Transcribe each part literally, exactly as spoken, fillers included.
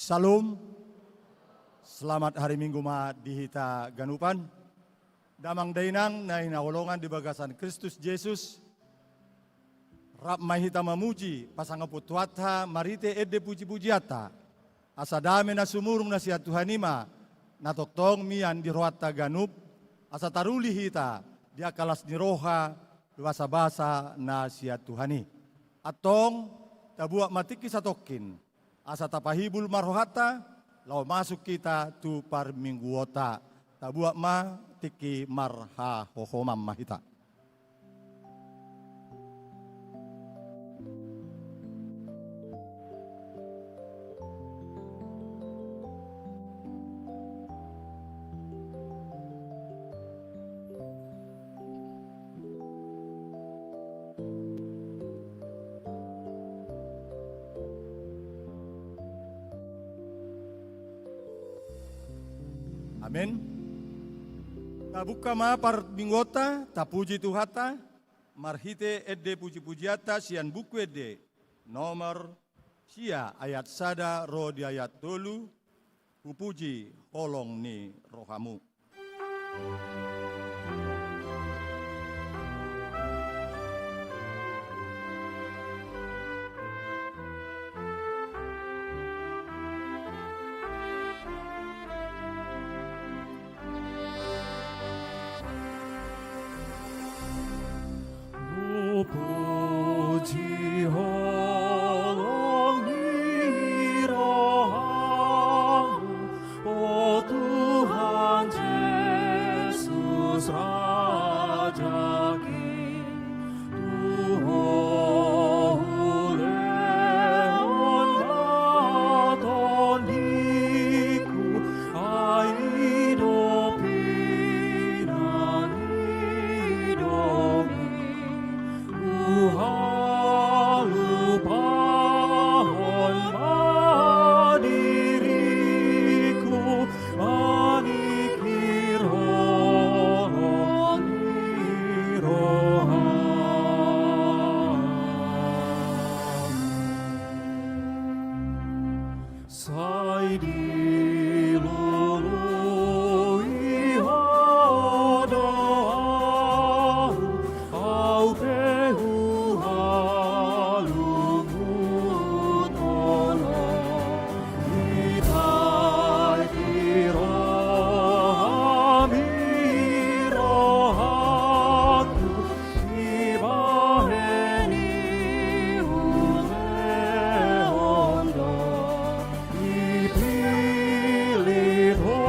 Shalom. Selamat hari Minggu ma di hita ganupan. Damang dainang na hinaholongan di bagasan Kristus Jesus. Rap ma hita mamuji, pasangap tu Tuhanta, marhite ende pujipujianta. Asa dame na sumurung na sian Tuhan i ma, na tongtong mian di rohanta ganup, asa taruli hita di angka las ni roha, basabasa na sian Tuhan i. Antong, tabuat ma tingki satongkin, asa tapahibul ma rohanta, laho masuk hita tu parmingguonta. Tabuat ma tingki marhahohoman ma hita. Amen. Tabuka ma parmingguonta, tapuji Tuhanta, marhite ende pujipujianta sian Buku Ende nomor sia, ayat sada ro di ayat tolu. Hupuji holong ni rohamu. Hupuji holong ni rohamu, o Tuhan Jesus Raja i. Tu Ho hulehon ma tondiku, ai i do pinanidongmi. Huhalupahon ma diriku, maningkir holong ni rohamu. Sai dilului Ho do ahu, ahu pe huhalungut holong. Dipaiti roham i rohangku, dibahen i hulehon do. Dipillit Ho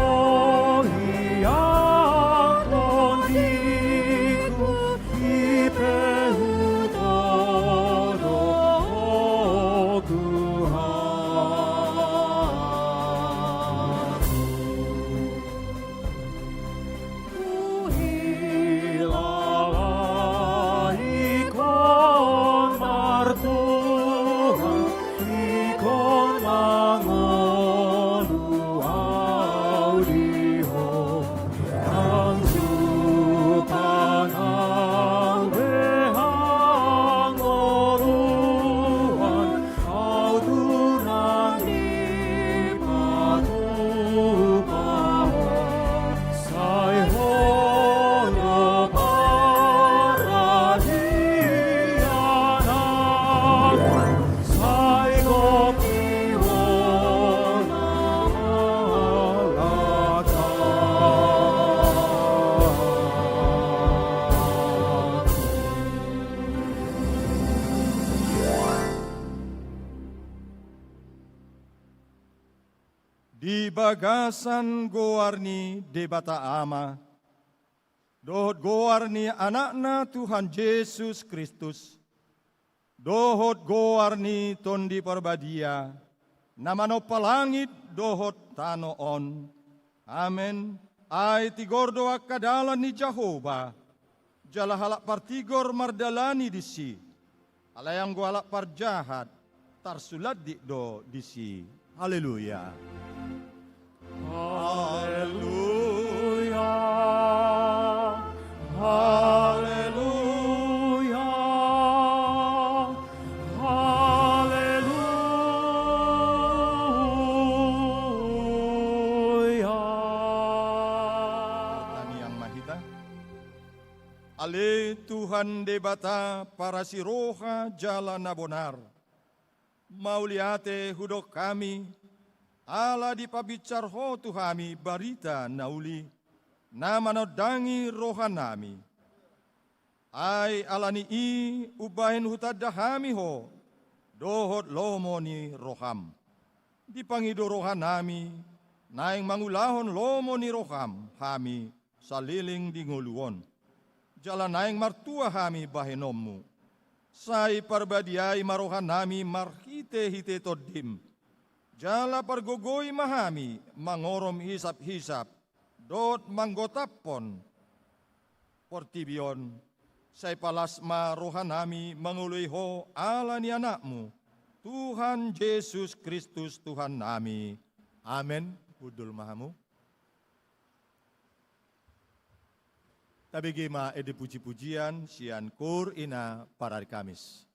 hian tondiku, i pe hutodo Ho Tuhan. Huhilala ingkon martuhan, ingkon mangolu ahu di Ho. Nang jumpang ahu be hangoluan, ahu tu nang dipatupa Ho. Sai Ho do parhadian ahu, sai gok ni Ho na mangalakan. Di bagasan goar ni Debata Ama, dohot goar ni Anakna Tuhan Jesus Kristus, dohot goar ni Tondi Parbadia, na manompa langit dohot tano on. Amen. Ai tigor do angka dalan ni Jahowa, jala halak partigor mardalani disi. Alai anggo halak parjahat, tarsulandik do disi. Haleluya. Haleluya. Haleluya. Haleluya. Ale Tuhan Debata parasi roha jala na bonar, mauliate hudok hami, ala dipabinsar Ho tu hami barita na uli, na manondangi rohanami. Ai ala ni i umbahen hutanda hami Ho, dohot lomo ni roham. Dipangido rohanami, naeng mangulahon lomo ni roham hami saleleng di ngolu on. Jala naeng martua hami bahenonmu. Sai parbadiai ma rohanami marhite-hite tondim. Jala pargogoi ma hami mangorom hisap-hisap, dohot manggotaphon portibi on, sai palas ma rohanami mangoloi Ho ala ni Anakmu, Tuhan Jesus Kristus Tuhannami. Amen. Hundul ma hamu. Tabege ma ende puji-pujian sian koor ina parari Kamis.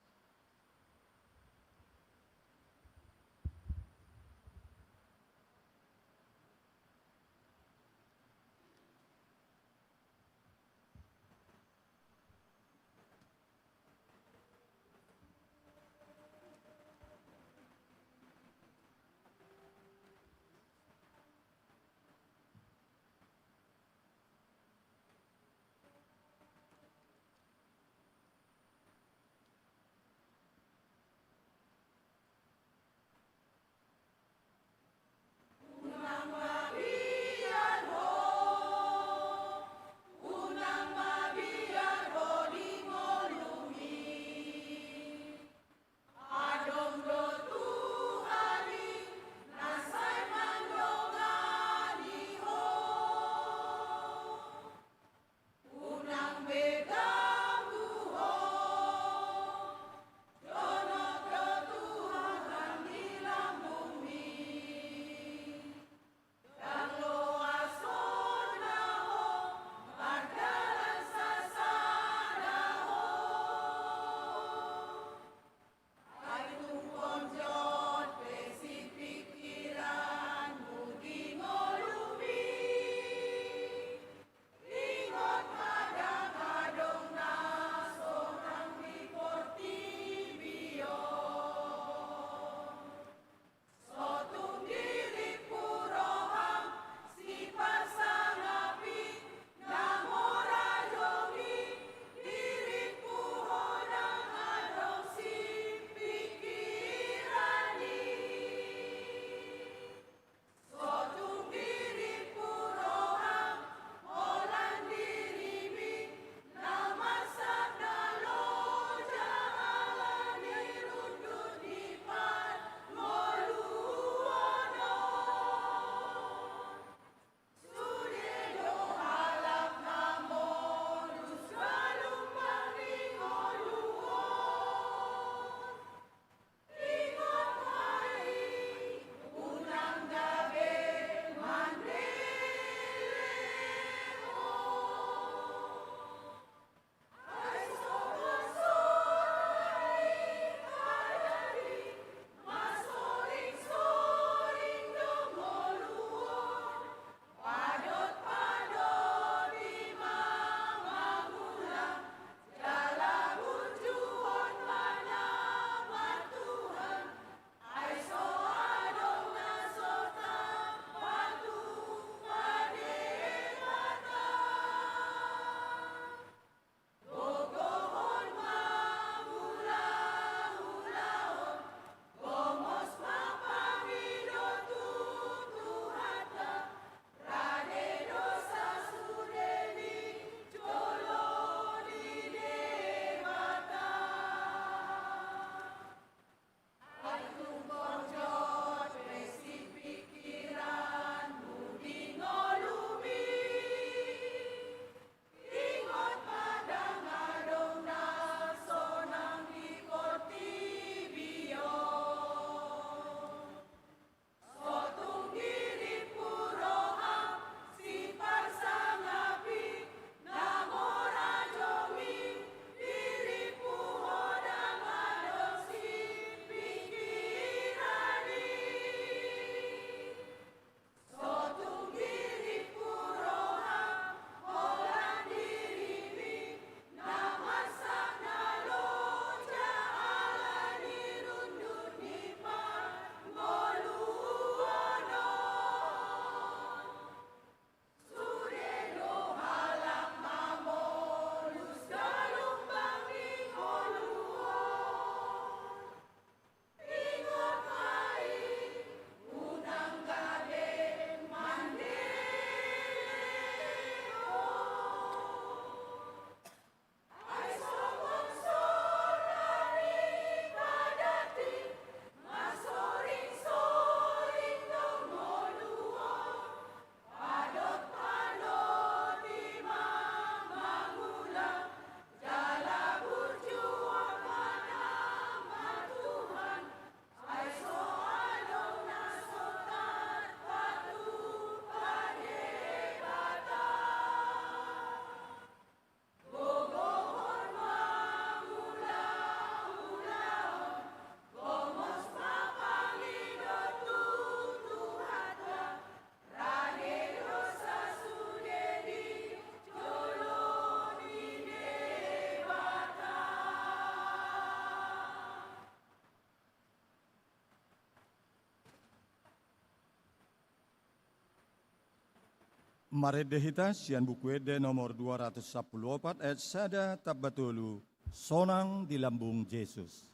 Marende hita sian Buku Ende nomor dua ratus sampulu opat, ayat sada tamba tolu, Sonang di Lambung Jesus.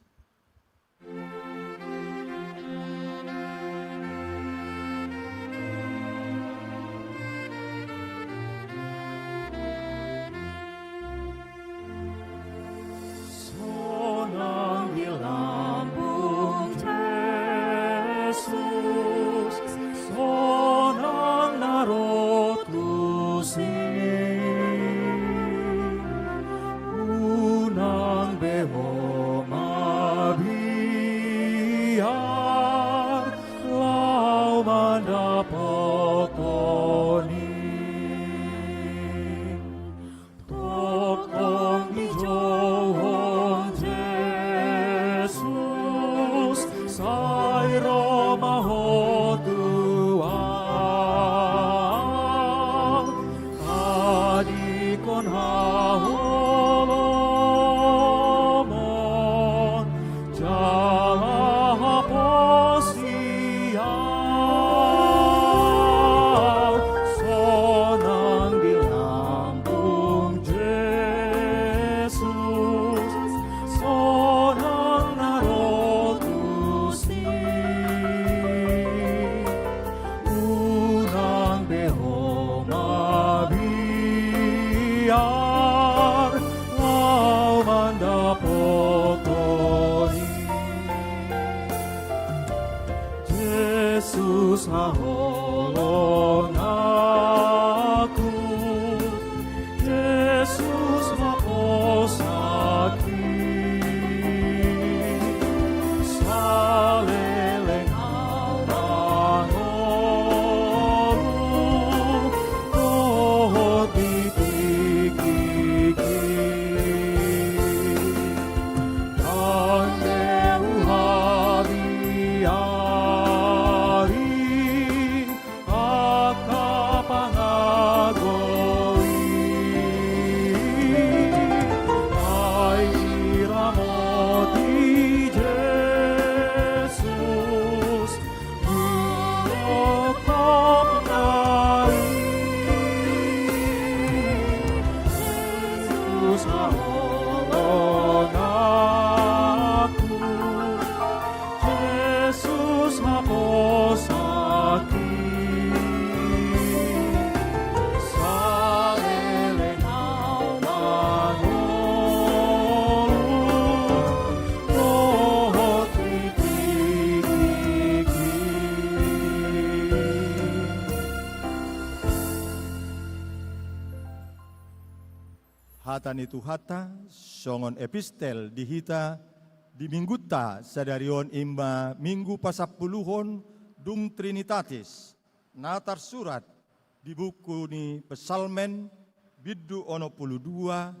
Sonang di lambung Jesus, sonang na ro tusi. Unang be ho mabiar laho mandapothon i. Tongtong dijouhon Jesus, sai ro ma ho tu ahu, adingkon haholomon jala haposian. Sonang di lambung Jesus, sonang na ro tusi. Unang be ho mabiar laho mandapothon i. Jesus haholonganku, Jesus haposakhi, saleleng ahu mangolu dohot di tingkingki. Ndang be huhabiari angka pangago i, ai diramoti Jesus di doktorna i. Jesus haholonganku, Jesus haposakhi, saleleng ahu mangolu dohot di tingkingki. Hata ni Tuhanta songon epistel di hita di Minggunta sadari on, i ma Minggu pasampuluhon dung Trinitatis, na tarsurat di buku ni Psalmen bindu onom pulu dua,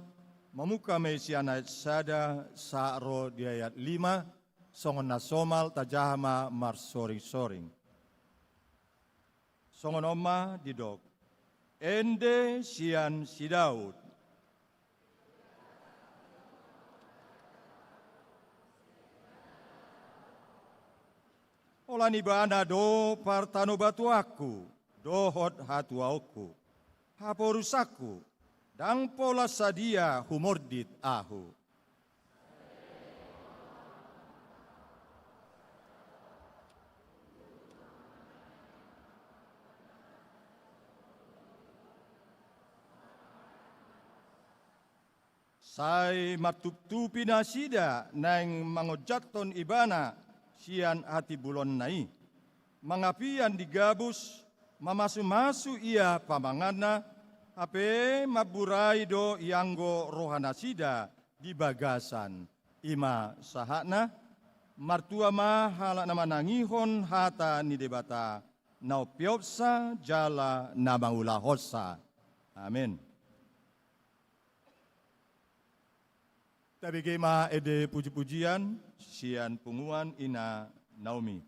mamungka ma i sian ayat sada sahat ro di ayat lima, songon na somal tajaha ma marsoring-soring. Songon on ma didok, ende sian si Daud. Holan Ibana do partanobatuanku dohot hatuaonku, haporusanku, ndang pola sadia humordit ahu. Sai martuptupi nasida naeng mangonjathon Ibana sian hatimbulonna i. Mangapian di gabus, mamasumasu ia pamanganna, hape mamburai do ianggo rohanasida di bagasan. I ma sahatna. Martua ma halak na manangihon hata ni Debata, na umpeopsa jala na mangulahonsa. Amen. Tabege ma ende pujipujian sian punguan Ina Naomi.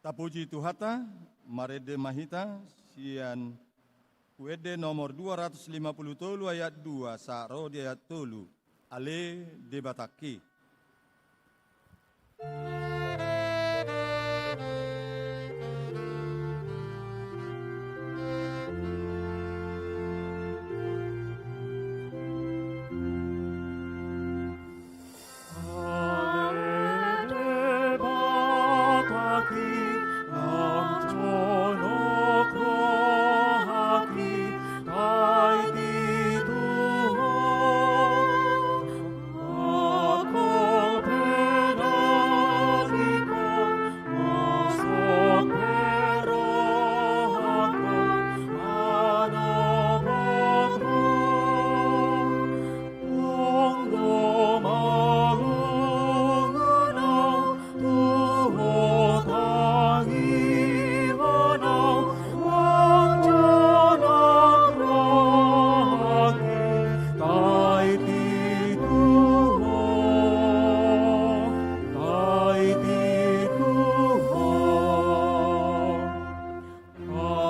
Tapuji Tuhanta, marende ma hita sian Huende nomor dua ratus lima puluh tolu ayat dua sahat ro di ayat tolu. Ale Debatangki.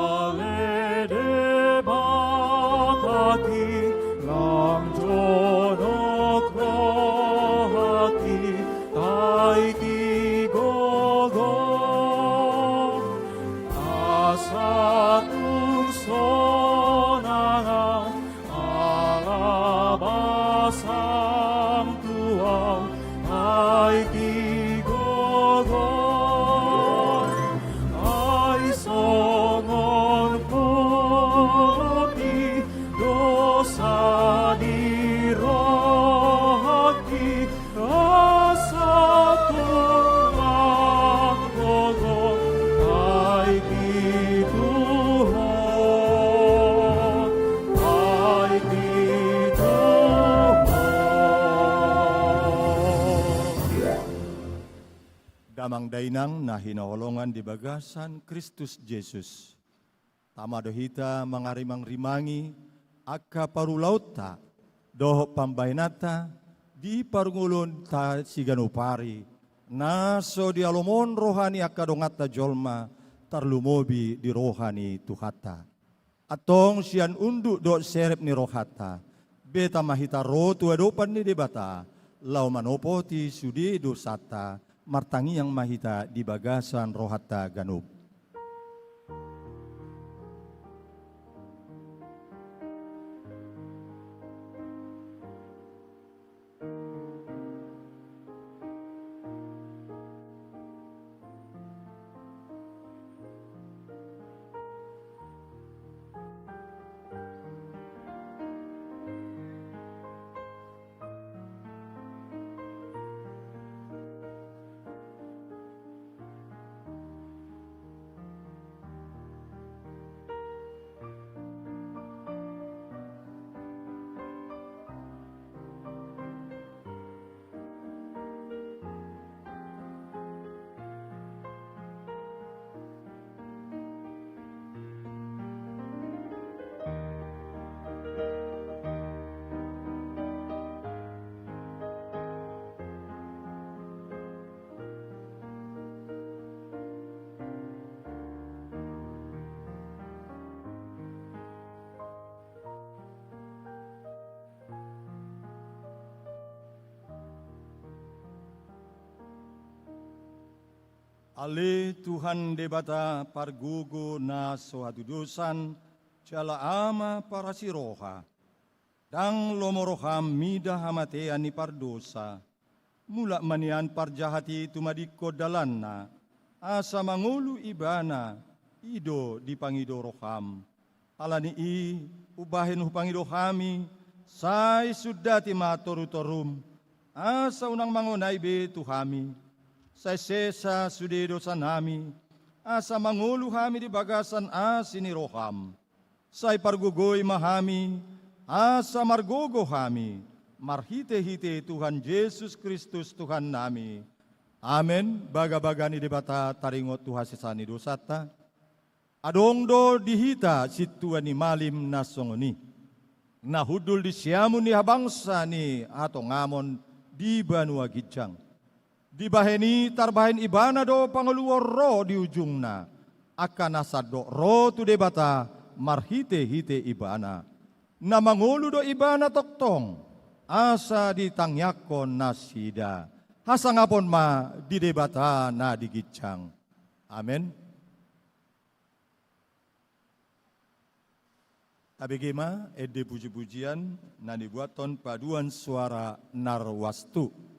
Ale Debatangki, lam jonok rohangki, taiti gogo. Asa tung sonang au, ala basam tu au, taiti gogo. Ai songon poti dosa di rohangki, asa tung lam gogo, taiti tu Ho, taiti tu Ho. Damang dainang na hinaholongan di bagasan Kristus Jesus. Tama do hita mangarimangrimangi angka parulaonta dohot pambahenanta di parngoluonta siganup ari, na so dialomon roha ni angka donganta jolma, tarlumobi di roha ni Tuhanta. Antong sian unduk dohot serep ni rohanta, beta ma hita ro tu adopan ni Debata, laho manopoti sude dosanta, martangiang ma hita di bagasan rohanta ganup. Ale Tuhan Debata pargogo na so hatudosan, jala Ama parasi roha. Ndang lomo roham mida hamatean ni pardosa. Mulak ma nian parjahat i tumadingkon dalanna, asa mangolu ibana, i do dipangido roham. Ala ni i, umbahen hupangido hami, sai sundati ma torutorum, asa unang mangonai be tu hami. Sai sesa sude dosanami, asa mangolu hami di bagasan asi ni roham. Sai pargogoi ma hami, asa margogo hami, marhitehite Tuhan Jesus Kristus Tuhannami. Amen. Bagabaga ni Debata taringot tu hasesaan ni dosanta. Adong do di hita sintua ni malim na songon i, na hundul di siamun ni habangsa ni hatongamon di banua ginjang. Dibahen i tarbahen Ibana do pangoluon ro di ujungna, angka na sandok ro tu Debata marhitehite Ibana. Na mangolu do Ibana tongtong, asa ditangiangkon nasida. Hasangapon ma di Debata na di ginjang. Amen. Tabege ma ende pujipujian na nibuathon paduan suara Narwastu.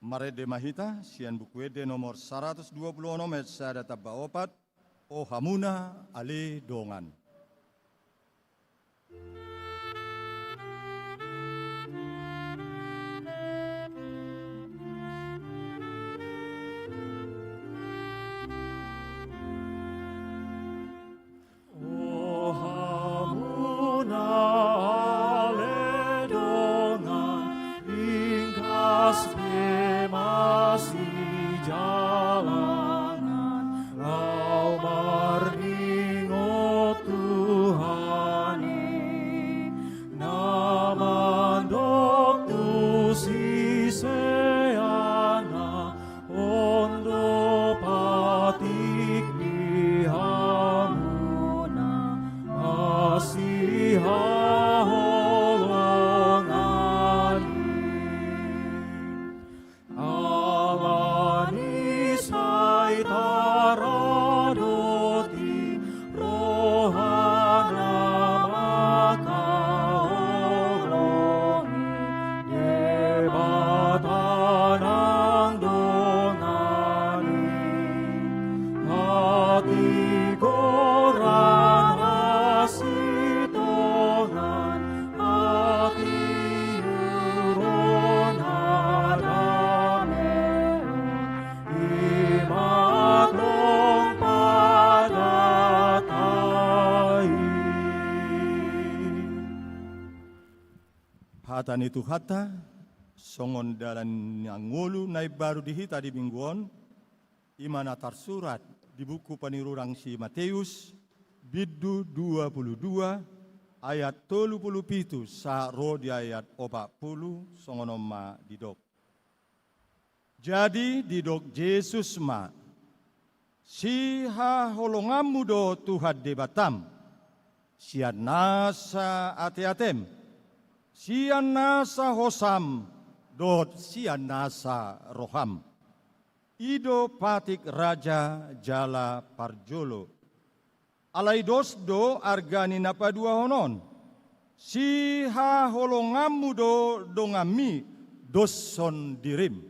Marende ma hita sian Buku Ende nomor saratus dua pulu onom ayat sada tamba opat, O hamuna ale dongan. O hamuna ale dongan, ingkas pe masijalanan, laho maringot Tuhan i, na mandok tu siseanna, on do patik di hamuna, masihaholongan i. Ala ni sai taradoti rohana mangkaholongi Debata nang dongan i, hatigoran, hasitongan, hatiuron, hadameon, i ma antong padatai. Hata ni Tuhanta, songon dalan na ngolu na imbaru di hita di minggu on, i ma na tarsurat di buku Panurirang si Mateus, bindu dua pulu dua, ayat tolu pulu pitu sahat ro di ayat opat pulu, songon on ma didok. Jadi didok Jesus ma, sihaholonganmu do Tuhan Debatam, sian nasa ateatem, sian nasa hosam, dohot sian nasa roham. I do patik raja jala parjolo. Alai dos do arga ni na paduahon on. Sihaholonganmu do donganmi doshon dirim.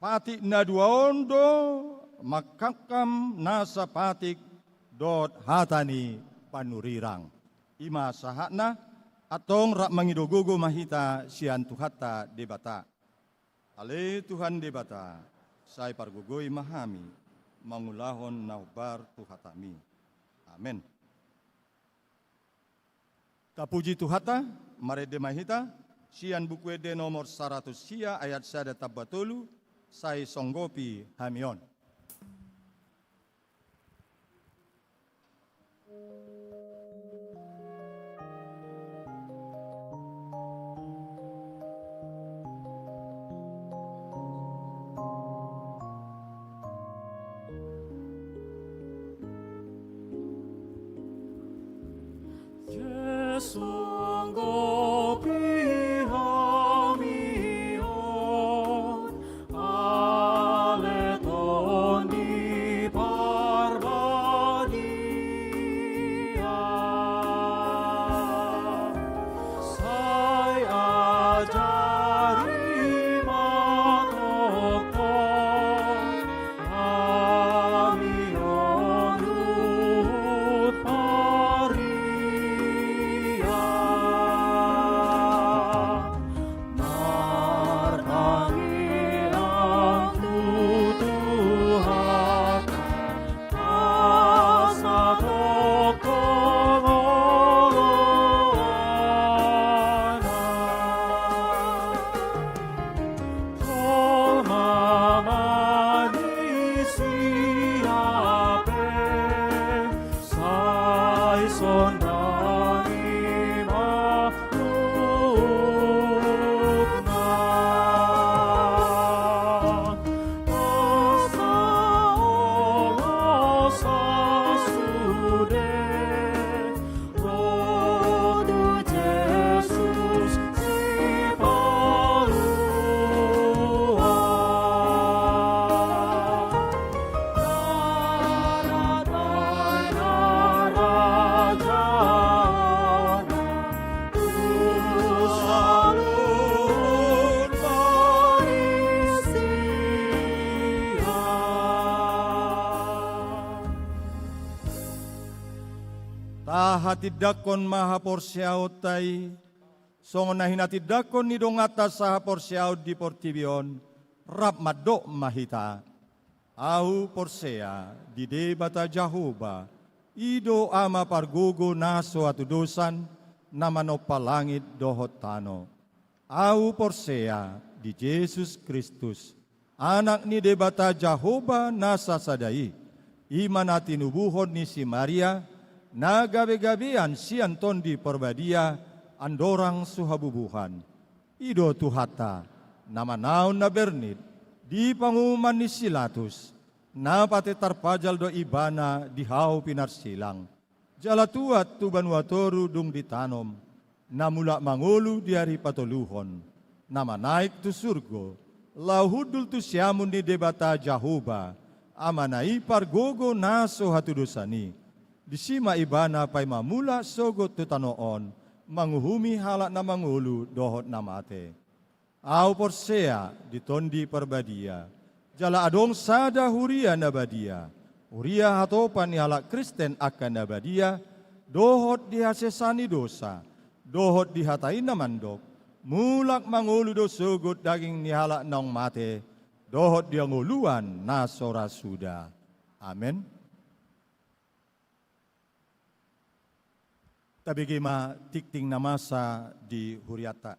Patik na dua on do mangkangkam nasa patik dohot hata ni panurirang. I ma sahatna, antong rap mangido gogo ma hita sian Tuhanta Debata. Ale Tuhan Debata, sai pargogoi ma hami mangulahon na hombar tu hataMi. Amen. Tapuji Tuhanta, marende ma hita, sian Buku Ende nomor saratus sia ayat sada tamba tolu, sai songgopi hami on. Songgopi hami on, ale to Hatindangkon ma haporseaonta i, songon na hinatindangkon ni donganta sahaporseaon di portibi on, rap mandok ma hita. Ahu porsea di Debata Jahowa, i do Ama pargogo na so hatudosan, na manompa langit dohot tano. Ahu porsea di Jesus Kristus, Anak ni Debata Jahowa na sasada i, i ma na tinubuhon ni si Maria, na gabegabean sian Tondi Parbadia, andorang so habubuhan. I do Tuhanta, na manaon na bernit, di panguhuman ni si Latus, na pate tarpajal do Ibana di hau pinarsilang. Jala tuat tu banua toru dung ditanom, na mulak mangolu di ari patoluhon, na manaek tu surgo, laho hundul tu siamun ni Debata Jahowa, Amana i pargogo na so hatudosan i. Disi ma Ibana paima mulak sogot tu tano on, manguhumi halak na mangolu dohot na mate. Ahu porsea di Tondi Parbadia, jala adong sada huria na badia, huria hatopan ni halak Kristen angka na badia, dohot di hasesaan ni dosa, dohot di hata i na mandok, mulak mangolu do sogot daging ni halak naung mate, dohot di hangoluan na so ra suda. Amen. Tabege ma tingting na masa di hurianta.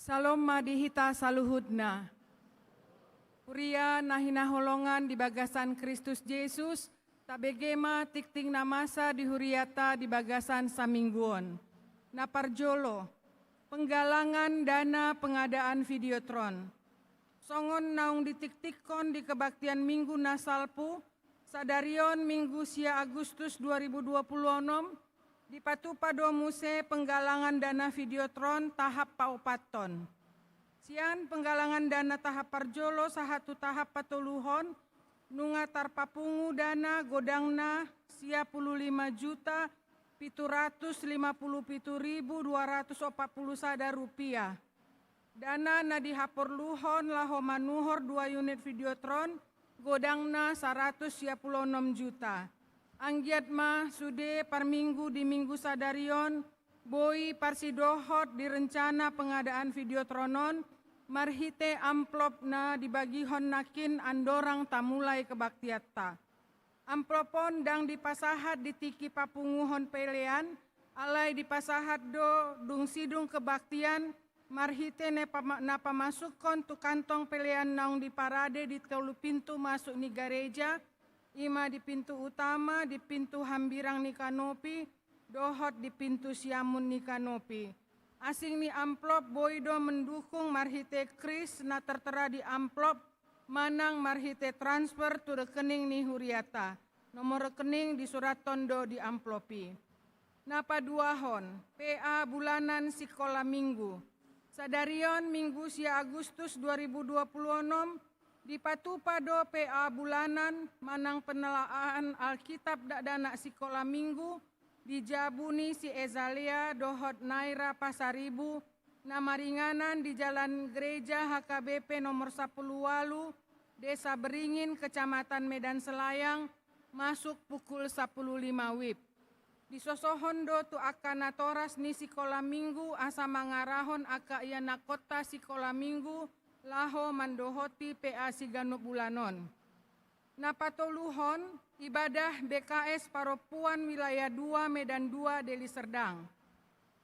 Salom ma di hita saluhutna. Huria na hinaholongan di bagasan Kristus Jesus, tabege ma tingting na masa di hurianta di bagasan saminggu on. Na parjolo, penggalangan dana pengadaan Videotron. Songon naung ditiktikkon di kebaktian Minggu na salpu, sadari on Minggu sia Agustus dua ribu dua puluh onom, dipatupa do muse penggalangan dana Videotron tahap paopathon. Sian penggalangan dana tahap parjolo sahat tu tahap patoluhon, nunga tarpapungu dana godangna sia pulu lima juta pitu ratus lima pulu pitu ribu dua ratus opat pulu sada rupiah. Dana na dihaporluhon laho manuhor dua unit Videotron, godangna saratus sia pulu onom juta. Anggiat ma sude parminggu di Minggu sadari on, boi parsidohot di rencana pengadaan Videotron on, marhite amplop na dibagihon nangkin andorang tamulai kebaktianta. Amplop on ndang dipasahat di tingki papunguhon pelean, alai dipasahat do dung sidung kebaktian, marhite na pama-, na pamasukhon tu kantong pelean naung diparade di tolu pintu masuk ni gareja, i ma di pintu utama, di pintu hambirang ni kanopi, dohot di pintu siamun ni kanopi. Asing ni amplop boi do mendukung marhite kris na tertera di amplop, manang marhite transfer tu rekening ni huriata. Nomor rekening disurathon do di amplop i. Na paduahon, P A bulanan sikola Minggu. Sadari on Minggu sia Agustus dua ribu dua puluh onom, dipatupa do P A bulanan manang penelaan Alkitab dakdanak sikola Minggu di jabu ni si Ezalea dohot Naira Pasaribu, na maringanan di Jalan Gereja H K B P nomor sapulu ualu, Desa Beringin, Kecamatan Medan Selayang, masuk pukul sapulu lima wib. Disosohon do tu angka natoras ni sikola Minggu asa mangarahon angka ianakhonta sikola Minggu laho mandohoti P A siganup bulan on. Na patoluhon, ibadah B K S Parompuan Wilayah dua Medan dua Deli Serdang.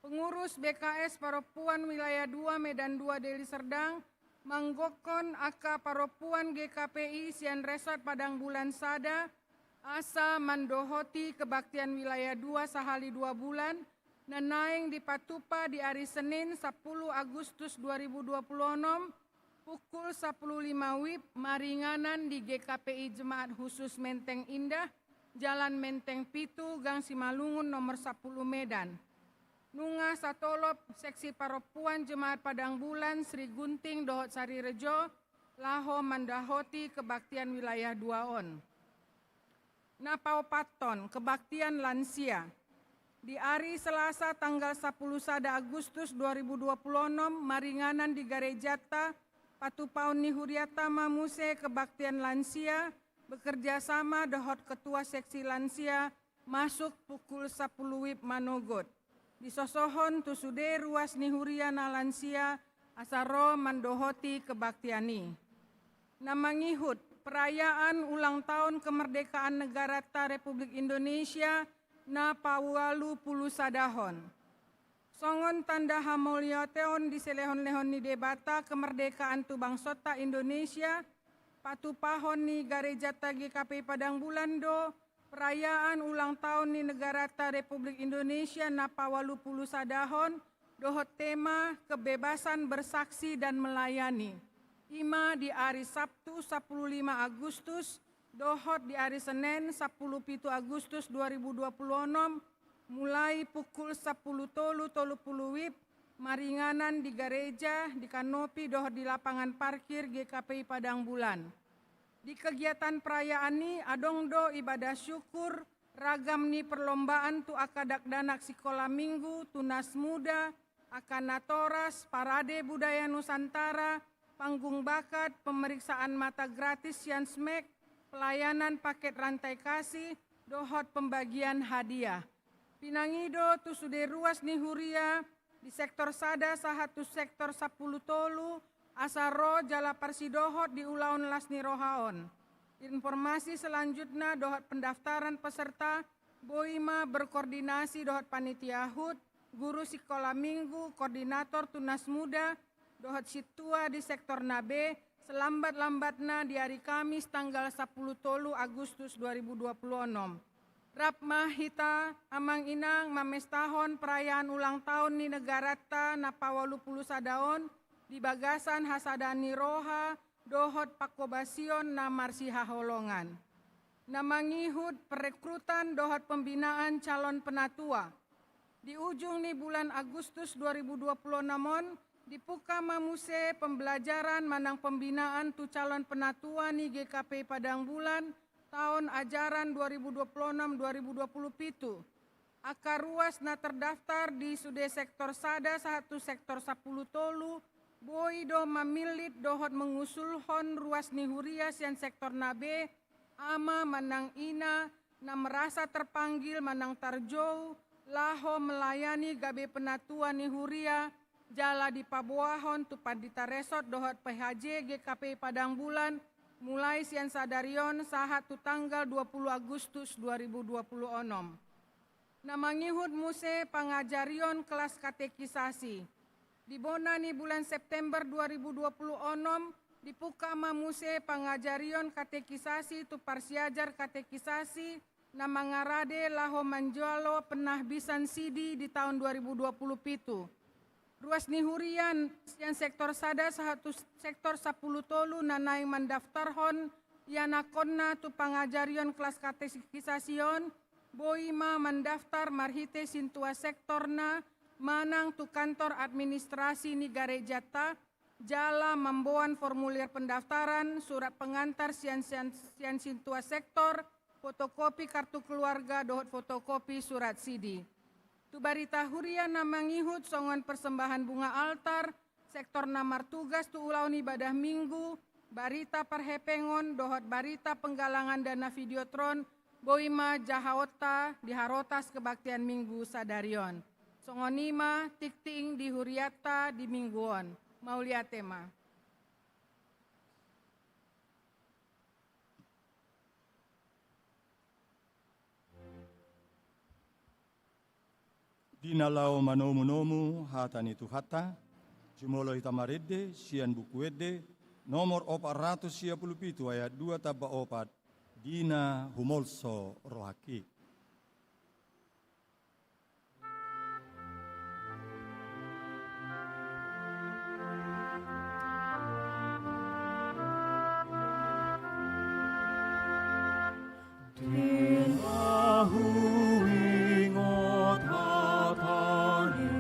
Pengurus B K S Parompuan Wilayah dua Medan dua Deli Serdang manggokhon angka parompuan G K P I sian Resort Padang Bulan Sada asa mandohoti kebaktian Wilayah dua sahali dua bulan, na naeng dipatupa di ari Senin, sapulu Agustus dua ribu dua puluh onom, pukul sapulu lima wib, maringanan di G K P I Jemaat Khusus Menteng Indah, Jalan Menteng pitu, Gang Simalungun nomor sapulu, Medan. Nunga satolop seksi parompuan Jemaat Padang Bulan Sri Gunting dohot Sarirejo laho mandohoti kebaktian wilayah dua on. Na paopathon, kebaktian lansia. Di ari Selasa tanggal sapuluh sada Agustus dua ribu dua puluh onom, maringanan di garejanta, patupaon ni hurianta ma muse kebaktian lansia, bekerja sama dohot ketua seksi lansia, masuk pukul sapuluh wib manogot. Disosohon tu sude ruas ni huria na lansia, asa ro mandohoti kebaktian i. Na mangihut, perayaan ulang tahun kemerdekaan negaranta Republik Indonesia na paualu pulu sadahon. Songon tanda hamauliateon di silehon-lehon ni Debata kemerdekaan tu bangsonta Indonesia, patupahon ni garejanta G K P I Padang Bulan do, perayaan ulang tahun ni negaranta Republik Indonesia na paualu pulu sadahon, dohot tema kebebasan bersaksi dan melayani. I ma di ari Sabtu sapuluh lima Agustus, dohot di ari Senen sapuluh pitu Agustus dua ribu dua puluh onom, mulai pukul sapuluh tolu tolu pulu wib, maringanan di gareja, di kanopi, dohot di lapangan parkir G K P I Padang Bulan. Di kegiatan perayaan i adong do ibadah syukur, ragam ni perlombaan tu angka dakdanak sikola minggu, tunas muda, angka natoras, parade budaya Nusantara, panggung bakat, pemeriksaan mata gratis sian SMEK, pelayanan paket rantai kasih, dohot pembagian hadiah. Pinangido tu sude ruas ni huria di sektor sada sahat tu sektor sapuluh tolu, asa ro jala parsidohot di ulaon las ni roha on. Informasi selanjutna dohot pendaftaran peserta boi ma berkoordinasi dohot panitia HUT, guru sikola minggu, koordinator tunas muda, dohot sintua di sektor na be, selambat-lambatna di ari Kamis tanggal sapuluh tolu Agustus dua ribu dua puluh onom. Rap ma hita, amang inang, mamestahon perayaan ulang tahun ni negaranta na paualu pulu sada on di bagasan hasadaan ni roha dohot panghobasion na marsihaholongan. Na mangihut, perekrutan dohot pembinaan calon penatua. Di ujung ni bulan Agustus dua ribu dua puluh onom on, dibuka ma muse pembelajaran manang pembinaan tu calon penatua ni G K P I Padang Bulan taon ajaran dua ribu dua puluh onom dua ribu dua puluh pitu. Angka ruas na terdaftar di sude sektor sada sahat tu sektor sapuluh tolu, boi do mamillit dohot mengusulhon ruas ni huria sian sektor na be, ama manang ina, na merasa terpanggil manang tarjou, laho melayani gabe penatua ni huria, jala dipaboahon tu Pandita Resort dohot P H J G K P I Padang Bulan, mulai sian sadari on sahat tu tanggal dua puluh Agustus dua ribu dua puluh onom. Na mangihut muse pangajarion kelas katekisasi. Di bona ni bulan September dua ribu dua puluh onom, dibuka ma muse pangajarion katekisasi tu parsiajar katekisasi na mangarade laho manjalo penahbisan sidi di taon dua ribu dua puluh pitu. Ruas ni huria sian sektor sada sahat tu sektor sapuluh tolu na naeng mandaftarhon ianakhonna tu pangajarion kelas katekisasi on, boi ma mandaftar marhite sintua sektorna manang tu kantor administrasi ni garejanta, jala mamboan formulir pendaftaran, surat pengantar sian, sian, sian sintua sektor, fotokopi kartu keluarga dohot fotokopi surat sidi. Tu barita huria na mangihut songon persembahan bunga altar, sektor na martugas tu ulaon ibadah Minggu, barita parhepengon dohot barita penggalangan dana Videotron, boi ma jahaonta di harotas kebaktian Minggu sadari on. Songon i ma tingting di hurianta di Minggu on. Mauliate ma. Di na laho manomunomu hata ni Tuhanta, jumolo hita marende sian Buku Ende nomor opat ratus sia pulu pitu ayat dua tamba opat, di na humolso rohangki. Di na huingot hata ni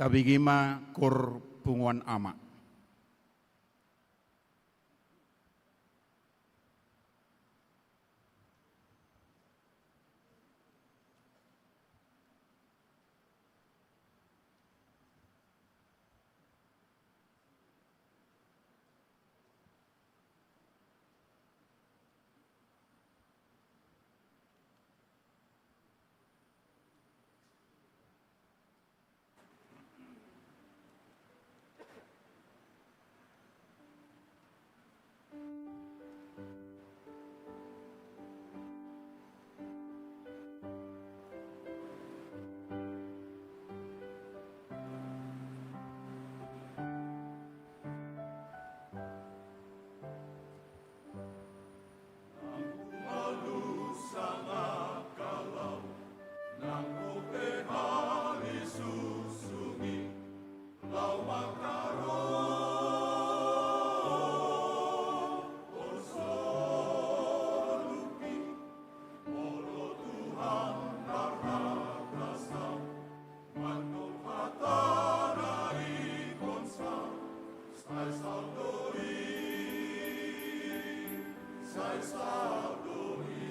Tabege ma koor punguan ama. Nang humalusa na kalau, nang hupe hali susungi, laho mangkarohon soluki, molo Tuhan marhatas, mandok hata na ingkon sa, sai saut do i, sai saut do i,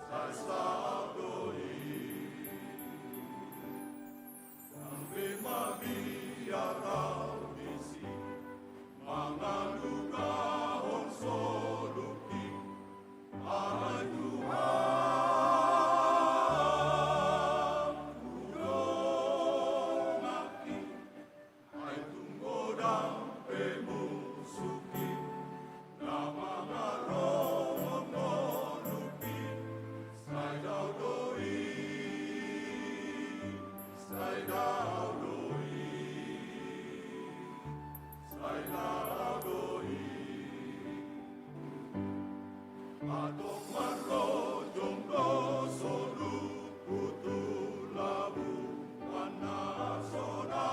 sai saut do i. Nang pe mabiar au disi, mangalugahon soluki, ai Tuhan, hudongani, ai tung godang pe musuhi, na mangarohon ngolupi, sai dao do i, sai dao do i, sai dao do i. Antong marlojong do solu tu labuan na sonang,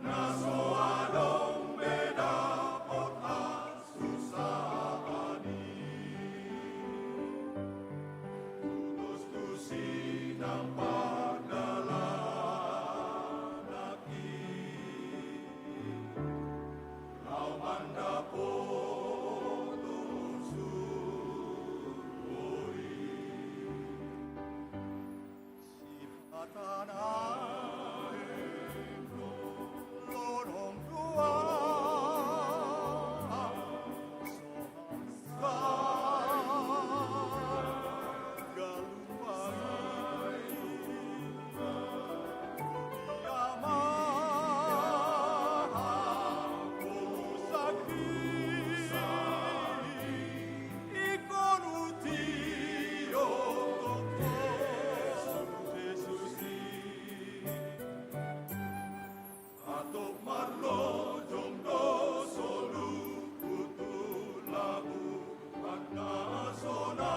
na so adong be dapot hasusaan i. Tudos tusi nang pardalanan i, laho mandapothon surgo i. Sipata na endorong do au, so Antong marlojong do solu tu labuan na sonang,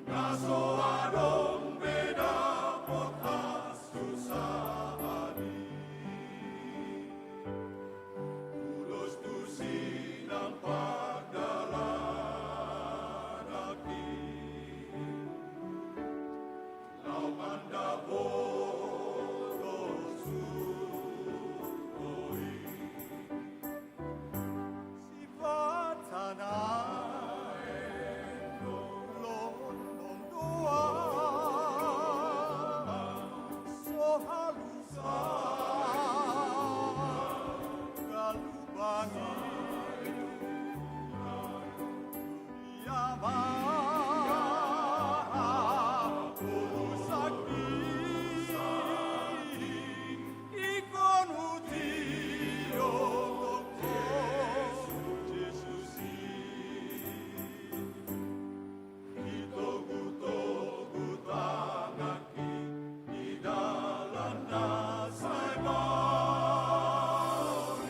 na so adong be dapot hasusaan i. Tudos tusi nang pardalanan i, laho mandapothon surgo i. Sipata na endorong do au, so halu Itogutogu tanganki di dalan na sai maol i,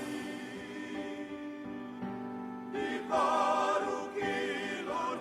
diparungkilhon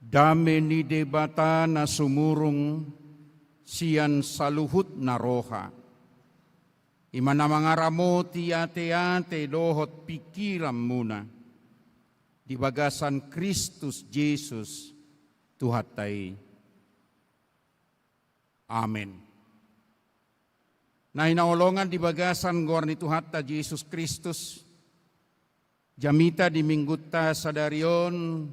Dame ni Debata na sumurung sian saluhutna roha, i ma na mangaramoti ateate dohot pingkiranmuna di bagasan Kristus Jesus Tuhanta i. Amen. Na hinaholongan di bagasan goar ni Tuhanta Jesus Kristus, jamita di Minggunta sadari on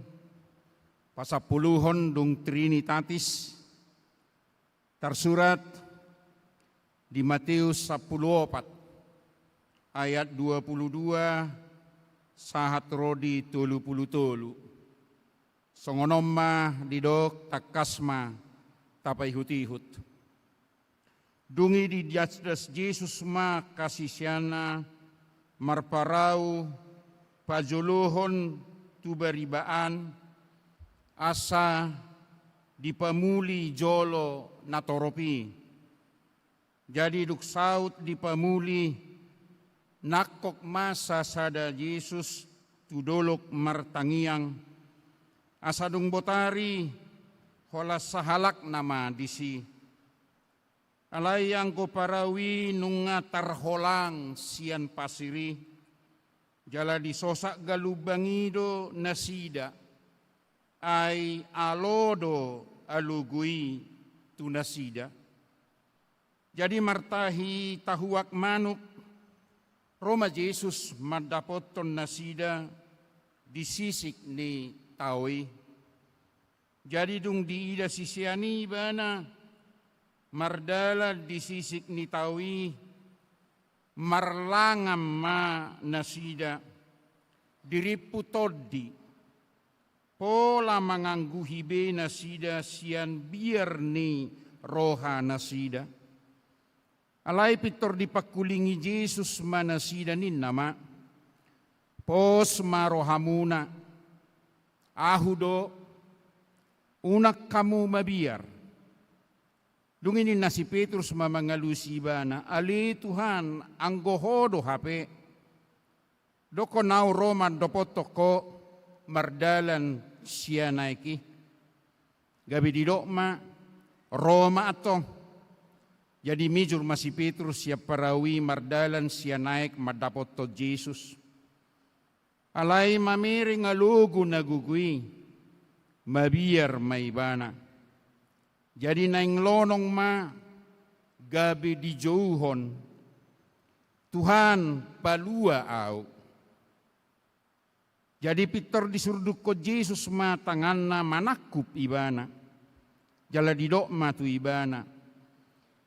pasampuluhon dung Trinitatis, tarsurat di Mateus sampulu opat ayat dua pulu dua sahat ro di tolu pulu tolu. Songon on ma didok, tangkas ma tapaihutihut. Dung i didasdas Jesus ma angka siseanna marparau pajolohon tu bariba an, asa dipamuli jolo na torop i. Jadi dung saut dipamuli, nangkok ma sasada Jesus tu dolok martangiang, asa dung botari holan sahalakna ma disi. Alai anggo parau i nunga tarholang sian pasir i, jala disosak galumbang i do nasida, ai alo do alogo i tu nasida. Jadi martahi tahuak manuk, ro ma Jesus mandapothon nasida di sisik ni tao i. Jadi dung diida sisean i Ibana mardalan di sisik ni tao i, marlangan ma nasida, dirimpu tondi, pola mangangguhi be nasida sian biar ni rohanasida. Alai pintor dipangkulingi Jesus ma nasida, ninna ma: Pos ma rohamuna, Ahu do, unang hamu mabiar. Dung i ninna si Petrus ma mangalusi Ibana: Ale Tuhan, anggo Ho do hape, dokkon ahu ro mandapothon Ho mardalan sian aek i. Gabe didok ma: Ro ma antong. Jadi mijur ma si Petrus sian parau i mardalan sian aek mandapothon Jesus. Alai mamereng alogo na gogo i, mabiar ma ibana. Jadi naeng lonong ma, gabe dijouhon: Tuhan, palua ahu. Jadi pintor disurdukhon Jesus ma tanganna manangkup ibana. Jala didok ma tu ibana: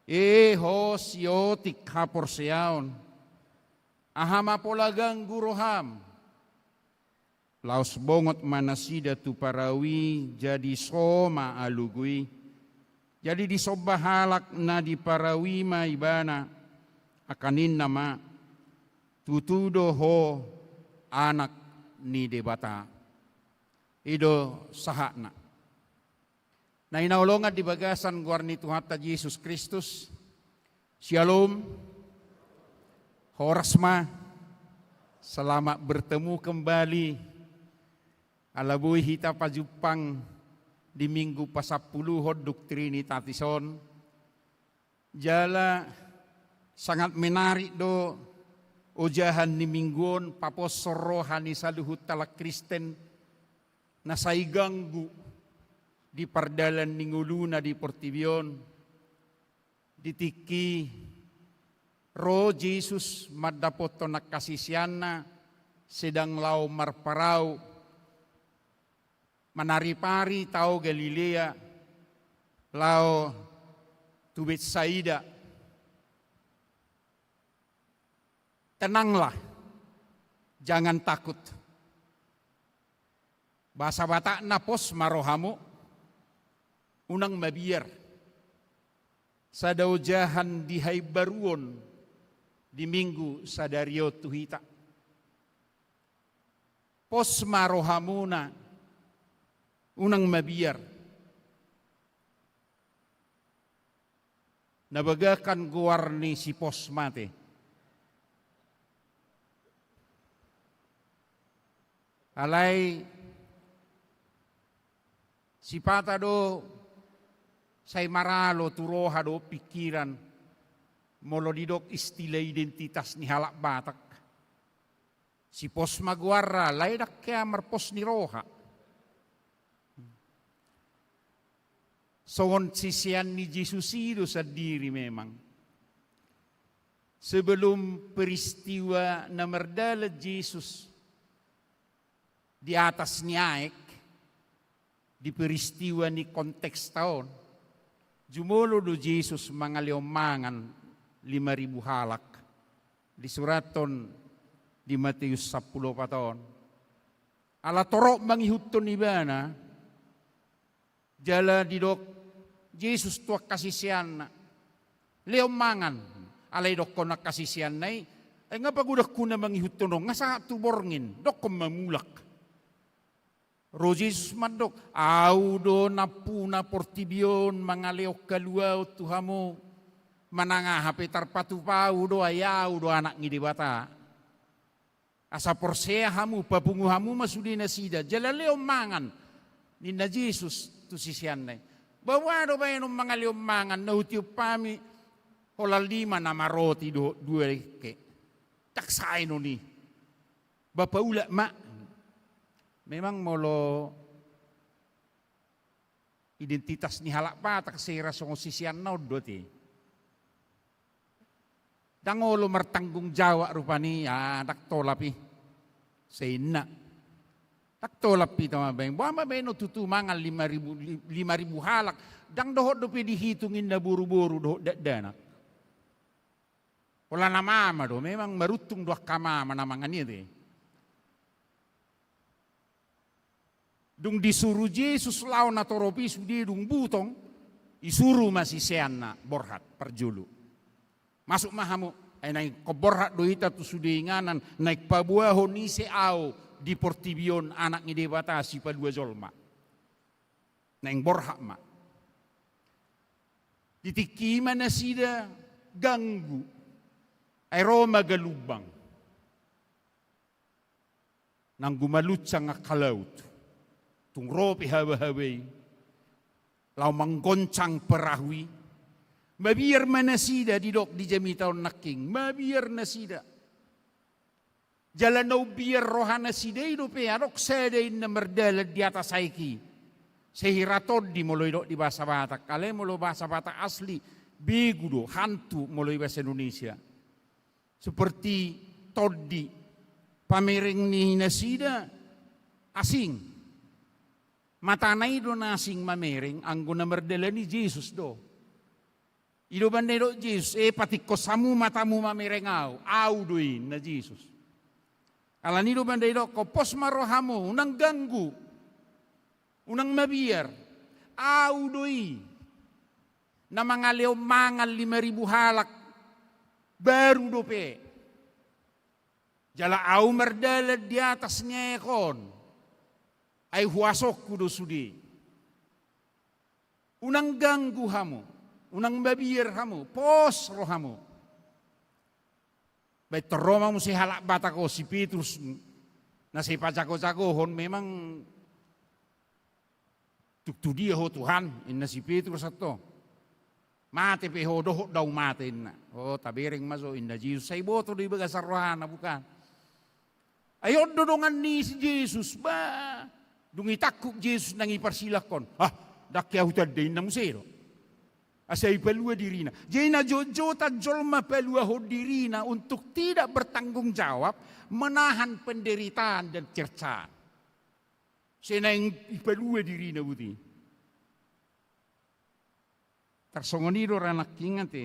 E ho siotik haporseaon, aha ma pola ganggu roham? Laos bongot ma nasida tu parau i, jadi so ma alogo i. Jadi disomba halak na di parau i ma ibana, angka ninna ma: Tutu do ho Anak ni Debata. I do sahatna. Na hinaholongan di bagasan goar ni Tuhanta Jesus Kristus. Syalom. Horas ma. Selamat bertemu kembali. Ala boi hita pajumpang di Minggu pasampuluhon dung Trinitatis on. Jala sangat menarik do ojahan ni Minggu on, paposhon roha ni saluhut halak Kristen na sai ganggu di pardalan ni ngoluna di portibi on. Di tingki ro Jesus mandapothon angka siseanna sedang laho marparau, manaripari tao Galilea, laho tu Betsaida. Tenanglah, jangan takut. Bahasa Batakna, pos ma rohamu, unang mabiar. Sada ojahan di haimbaruon di Minggu sadari on tu hita. Pos ma rohamuna, unang mabiar. Na bagahkan goar ni si pos mate. Alai Sipata do sai maralo tu roha dohot pingkiran molo didok istilah identitas ni halak Batak. Si pos ma goarna, alai ndang hea marpos ni roha. Songon sisean ni Jesus i do sandiri memang. Sebelum peristiwa na mardalan Jesus di atas ni aek, di peristiwa ni konteksta on, jumolo do Jesus mangalehon mangan lima ribu halak, disurathon di Mateus sampulu opat on. Ala torop mangihuthon ibana, jala didok Jesus tu angka siseanna, "Lehon mangan." Alai didokkon angka siseanna i, "Ai nga pagodangkuna mangihuthon on, nga sahat tu borngin, dokkon ma mulak." Ro Jesus mandok, "Au do nampuna portibi on mangalehon haluaon tu hamu, manang aha pe tarpatupa au do, ai au do Anak ni Debata. Asa porsea hamu, papungu hamu ma sude nasida, jala lehon mangan," ninna Jesus tu siseanna i. "Boha do baenon mangalehon mangan, na hutiop hami holan lima nama roti dohot dua dengke. Ndang sae non i. Ba paulak ma." Memang molo identitas ni halak Batak sehira songon siseanna on do ate. Ndang olo martanggung jawab rupani, ah, ndang tolap i. Sai inna. Ndang tolap i tama baen. Boha ma baenon tutu mangan lima ribu, li-, lima ribu halak. Ndang dohot dope dihitung inna boru-boru dohot dakdanak. Holan amama do, memang maruntung do angka amama na mangan i ate. Dung disuru Jesus laho natorop i sude dung butong, isuru ma siseanna borhat parjolo. "Masuk ma hamu, ai naeng borhat do hita tu sude inganan, naeng paboahon ise au di portibi on Anak ni Debata sipalua jolma. Naeng borhat ma." Di tingki i ma nasida ganggu. Ai ro ma galumbang. Nanggo maluncang angka laut. Tung ro pe haba-haba i. Laho manggoncang perahu i. Mabiar ma nasida, didok di jamita on nangkin. Mabiar nasida. Jala na umbiar roha nasida i dope, adong sada inna mardalan di atas aek i. Sehira tondi molo didok di bahasa Batak. Alai molo bahasa Batak asli, begu do, hantu molo di bahasa Indonesia. Seperti tondi, pamereng ni nasida asing. Matana i do na asing mamereng, anggo na mardalan i Jesus do. I do umbahen na didok Jesus, "E, patingkos hamu matamu mamereng au, au do i," ninna Jesus. Alani i do umbahen na didok, "Pos ma rohamu, unang ganggu, unang mabiar, au do i na mangalehon mangan lima ribu halak baru dope. Jala au mardalan di atas ni aek on, ai huasongku do sude. Unang ganggu hamu, unang mabiar hamu, pos rohamu." Baen tor ro ma muse halak Batak on, si Petrus, na sai pajago-jagohon memang. "Tung tu dia ho Tuhan?" ninna si Petrus antong. "Mate pe ho dohot do au mate," ninna. "O, tabereng ma jo," ninna Jesus. Sai boto do di bagasan rohana, bukan? Ai on do dongan ni Jesus, bah. Dung ditangkup Jesus nang diparsilanghon. "Ah, ndang hea hutanda," ninna muse do. Asa dipalua dirina. Jadi na jotjotan jolma paluahon dirina untuk tidak bertanggung jawab menahan penderitaan dan cercaan. Sai naeng dipalua dirina buti. Tarsongon i do ra nangkin ate,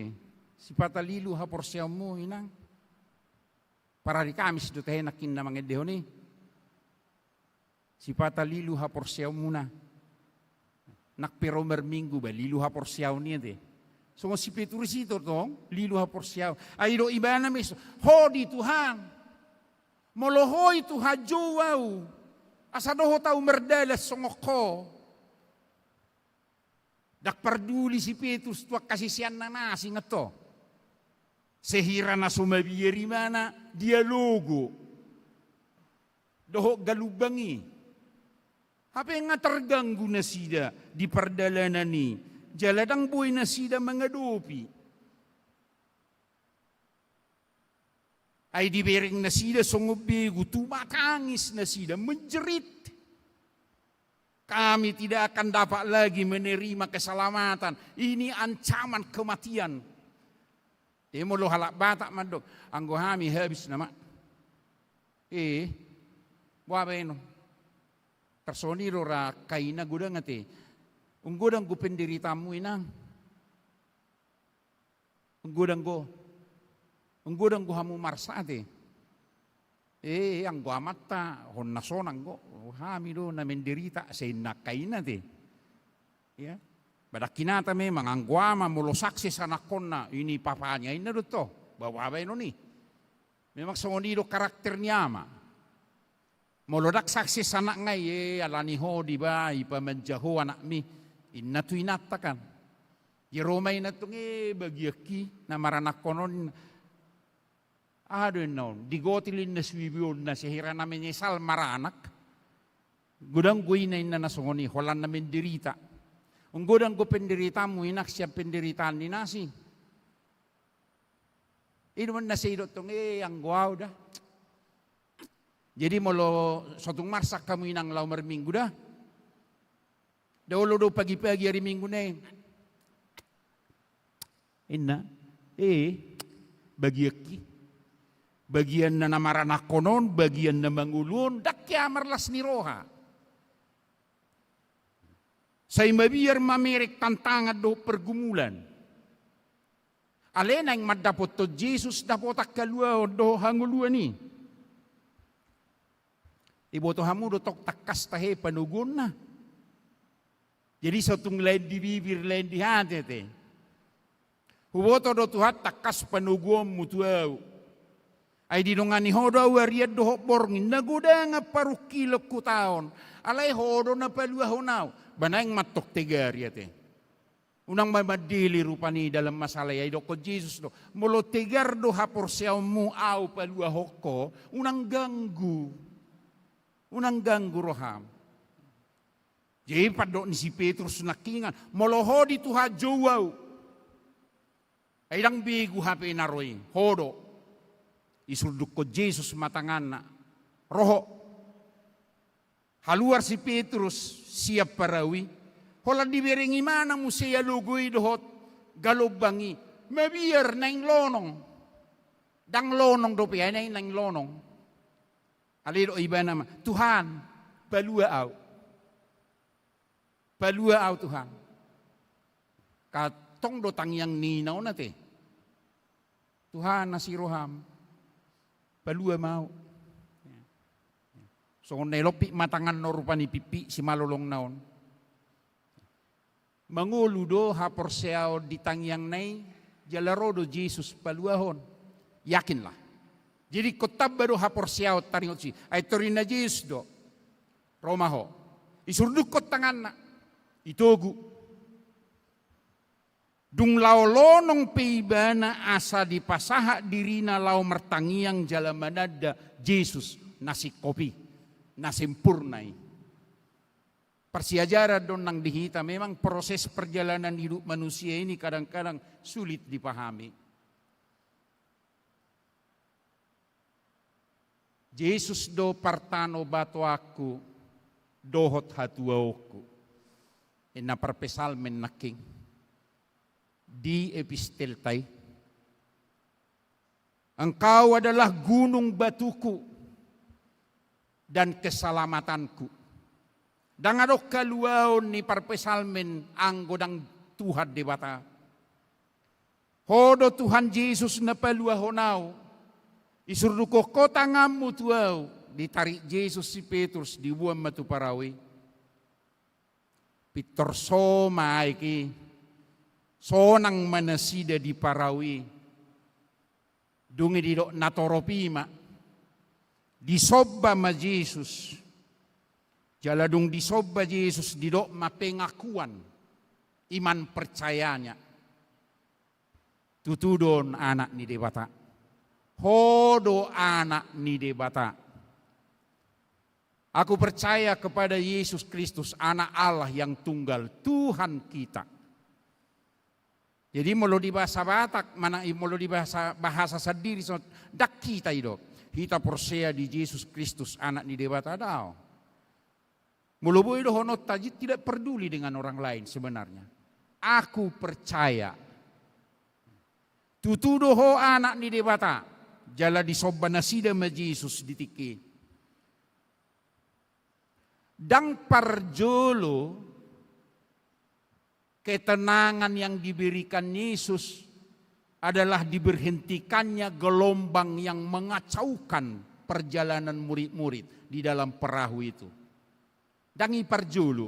sipata lilu haporseaonmu inang. Parari Kamis do tahe nangkin na mangendehon i. Sipata lilu haporseaonmuna. Nang pe ro marminggu ba lilu haporseaon i ate. Songon si Petrus i do tong, lilu haporseaon. Ai didok ibana mes, "Ho do i Tuhan. Molo ho i Tuhan, jou au. Asa dohot au mardalan songon ho." Ndang parduli si Petrus tu angka siseanna na asing antong. Sehira na so mabiar ibana dialogo dohot galumbang i. Hape nga terganggu nasida di pardalanan i, jala ndang boi nasida mangadopi. Ai dibereng nasida songon begu, tumatangis nasida, menjerit. Kami tidak akan dapat lagi menerima keselamatan. Ini ancaman kematian. Jadi molo halak Batak mandok, anggo hami habis nama. Eh, boa baenon. Tarsongon i do ra kaina godang ate. Unggodang go penderitaanmu inang. Unggodang go. Unggodang go hamu marsak ate. Eh, anggo amanta, honna sonang go. Hami do na menderita, sai inna kaina ate. Ya. Badakkinata memang, anggo ama molo sukses anakkonna, ini papanya inna do to. Bawa baenon i. Memang songon i do karakter ni ama. Molo ndang sukses anakna i, eh, alani ho dibaen, ipamanja ho anakmi. Inna tu inanta kan. Di Roma inna tong, eh, bagianki, na maranakkon on. Aha do inna on, digotil inna suibionna, sehira na menyesal maranak. Godang go ina inna na songon i, holan na menderita. Unggodang go penderitaanmu inang sian penderitaan ni nasi. I do ma na sai didok tong, eh, anggo au da. Jadi molo sotung marsak hamu inang laho marminggu da. Da olo do pagi-pagi ari Minggu na i. Inna, eh, bagianki. Bagianna na maranakkon on, bagianna mangolu on, ndang hea marlas ni roha. Sai mabiar mamereng tantangan dohot pergumulan. Alai naeng mandapothon Jesus dapotan haluaon dohot hangoluan i. Iboto hamu do tong tangkas tahe panoguonna. Jadi sotung lain di bibir, lain di hate ate. Huboto do Tuhan tangkas panoguonmu tu au. Ai didongani ho do au arian dohot borngin, na godangan parungkilon hutaon. Alai ho do na paluahon au. Ba naeng ma tong tegar i ate. Unang ma mandele rupani dalam masalah i, ai didokkon Jesus do, molo tegar do haporseaonmu au paluahon ho, unang ganggu. Unang ganggu roham. Jadi pandok ni si Petrus nangkiningan, molo ho di Tuhan jou au. Ai ndang begu hape na ro i, ho do. Isurdukkon Jesus ma tanganna. Ro ho. Haluar si Petrus sian parau i, holan dibereng imana muse ia logo i dohot galombang i, mabiar naeng lonong. Ndang lonong dope, ai naeng lonong. Alai didok ibana ma, Tuhan, palua au. Palua au Tuhan. Antong do tangiang ni ina on ate. Tuhan, asi roham, palua ma au. Songon na ilompit ma tanganna on rupani pimpit simalolongna on. Mangolu do haporseaon di tangiangna i, jala ro do Jesus paluahon. Yakinlah. Jadi ingkon tamba do haporseaon taringot si. Ai torinna Jesus do. Ro ma ho. Isurdukkon tanganna. Itogu. Dung laho lonong pe ibana asa dipasahat dirina laho martangiang jala mananda Jesus na singkop i, na sempurna i. Parsiajaran do nang di hita, memang proses perjalanan hidup manusia ini kadang-kadang sulit dipahami. Jesus do partanobatoanku dohot hatuaonku. Ninna parpsalmen nangkin di epistelta i. Engkau adalah gunung batuku dan keselamatanku. Ndang adong haluaon ni parpsalmen anggo ndang Tuhan Debata. Ho do Tuhan Jesus na paluahon au. Isurdukkon ho tanganmu tu au. Ditarik Jesus si Petrus, diboan ma tu parau i. Pintor so ma aek i. Sonang ma nasida di parau i. Dung i didok na torop i ma. Disomba ma Jesus. Jala dung disomba Jesus didok ma pengakuan iman percayanya. Tutu do on Anak ni Debata. Ho do Anak ni Debata. Aku percaya kepada Yesus Kristus, Anak Allah yang tunggal, Tuhan kita. Jadi, molo di bahasa Batak, mana, molo di bahasa, bahasa sandiri, so, ndang hita i do. Hita porsea di Jesus Kristus, Anak ni Debata, daong. Molo boi dohononta, tidak peduli dengan orang lain sebenarnya. Aku percaya. Tutu do ho Anak ni Debata, jala disomba nasida ma Jesus di tingki i. Ndang parjolo ketenangan yang diberikan Yesus adalah diberhentikannya gelombang yang mengacaukan perjalanan murid-murid di dalam perahu itu. Ndang i parjolo.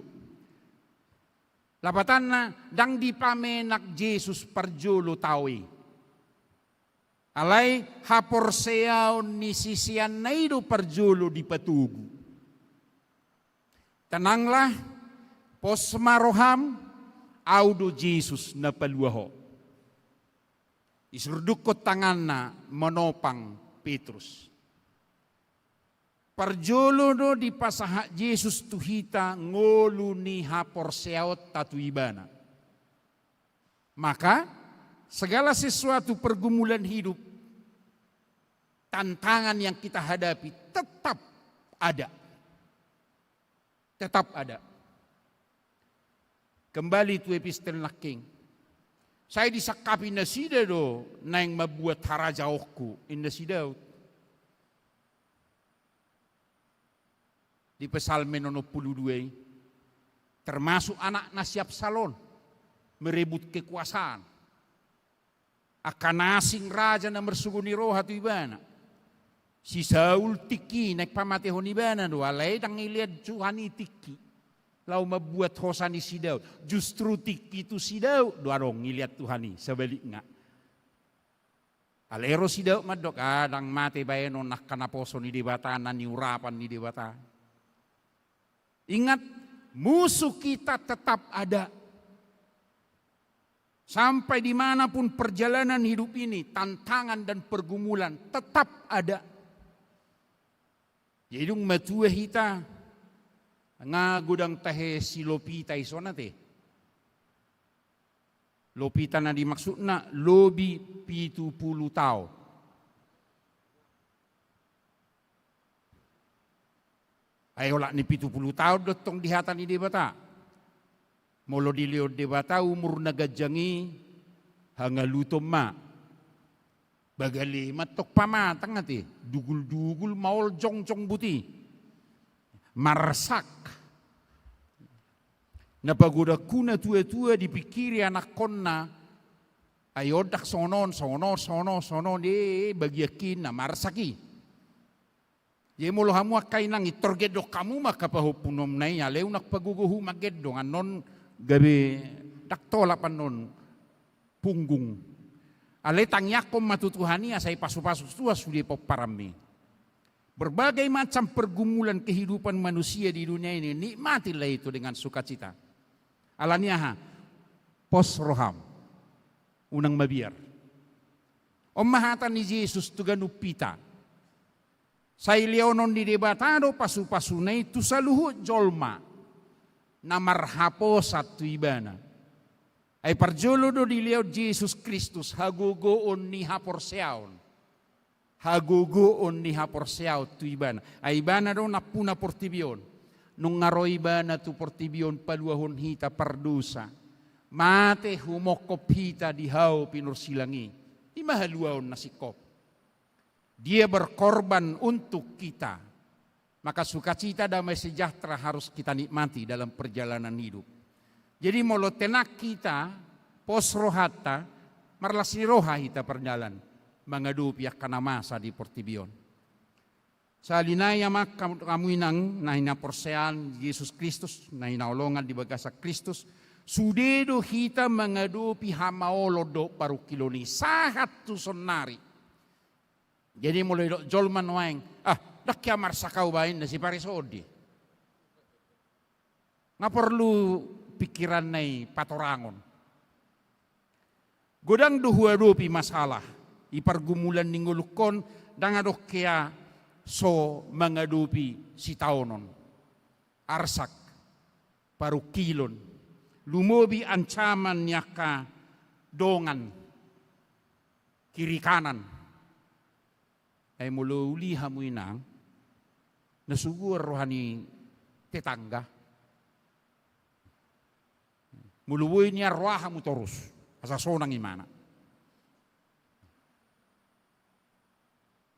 Lapatanna, ndang dipamenak Jesus parjolo tao i. Alai haporseaon ni siseanna i do parjolo dipatogu. Tenanglah, pos ma roham, au do Jesus na palua ho. Isurdukkon tanganna manopang Petrus. Parjolo do dipasahat Jesus tu hita ngolu ni haporseaonta tu Ibana. Maka, segala sesuatu pergumulan hidup, tantangan yang kita hadapi tetap ada. Tetap ada. Kembali tu epistel nangkin. Sai disangkapi nasida do naeng mambuat harajaonku, inna si Daud. Di Psalmen onom pulu dua i, termasuk anakna si Absalom, merebut kekuasaan. Angka na asing raja na marsogo ni roha tu ibana. Si Saul tingki naeng pamatehon ibana do, alai ndang ilean Tuhan i tingki laho mambuat hosa ni si Daud. Justru tingki tu si Daud do adong ilean Tuhan i, sebaliknya. Alai ro si Daud mandok, ah, ndang mate baenon angka naposo ni Debata, na niurapan ni Debata. Ingat, musuh kita tetap ada. Sampai dimanapun perjalanan hidup ini, tantangan dan pergumulan tetap ada. Jadi dung matua hita, nga godang tahe si Lopita i songon ate. Lopita na dimaksudna lobi pitu pulu taon. Ai olat ni pitu pulu taon do tong di hata ni Debata. Molo dilehon Debata umur na ganjang i, hangaluton ma. Bagale ma tong pamatang ate, dugul-dugul maol jongjong buti. Marsak. Na pagodangku na tua-tua dipingkiri anakkonna, ai on ndang songon on, songon on, songon on, songon on, e, bagian kinna, marsak i. Jadi molo hamu angka inang i, tor gendong hamu ma angka pahompunonmu na i, alai unang pagogo hamu manggendong, annon gabe ndang tolap annon punggung. Alai tangiangkon ma tu Tuhan i asa ipasu-pasu Tuhan sude pomparanmi. Berbagai macam pergumulan kehidupan manusia di dunia ini, nikmatilah itu dengan sukacita. Ala ni aha? Pos roham. Unang mabiar. On ma hata ni Jesus tu ganup hita. Sai lehonon ni Debata do pasu-pasuna i tu saluhut jolma na marhaposan tu Ibana. Ai parjolo do dilehon Jesus Kristus hagogoon ni haporseaon. Hagogoon ni haporseaon tu Ibana. Ai Ibana do nampuna portibi on. Nunga ro Ibana tu portibi on paluahon hita pardosa. Mate humongkop hita di hau pinursilang i. I ma haluaon na singkop. Dia berkorban untuk kita. Maka sukacita, damai sejahtera harus kita nikmati dalam perjalanan hidup. Jadi molo tenang hita, pos rohanta, marlas ni roha hita pardalan mangadopi angka na masa di portibi on. Sahali nai amang, hamu inang na hinaporseaan Jesus Kristus, na hinaholongan di bagasan Kristus, sude do hita mangadopi hamaolon dohot parungkilon i sahat tu saonnari. Jadi molo didok jolma nuaeng, ah, ndang hea marsak au baen na si paris on di. Nga porlu pikiranna i patorangon. Godang do huadopi masalah i pargumulan ni ngolungkon, ndang adong hea so mangadopi sitaonon, arsak, parungkilon, lumobi ancaman ni angka dongan kiri kanan. Ai molo uli hamu inang, na suguan roha ni tetangga, molo boi nian roha hamu torus, asa sonang imana.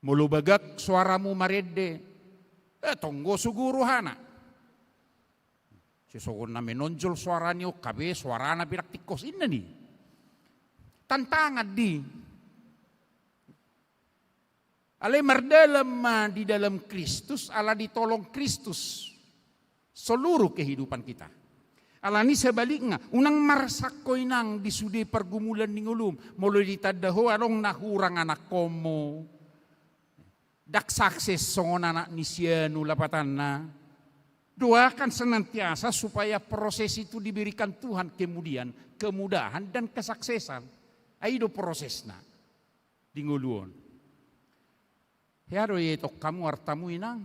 Molo bagak soaramu marende, eh, tonggo sugu rohana. Sesongon na menonjol soara ni on, hape soarana pe dang tingkos, inna ni. Tantangan di. Alai mardalan ma di dalam Kristus, ala ditolong Kristus seluruh kehidupan kita. Alani sebalikna, unang marsak ho inang di sude pargumulan ni ngolum, molo ditanda ho adong na hurang anakkonmu, dang sukses songon anak ni si anu lapatanna. Doakan senantiasa supaya proses itu diberikan Tuhan kemudian kemudahan dan kesuksesan. Ai do prosesna di ngolu on. Hea do ietong hamu artamu inang.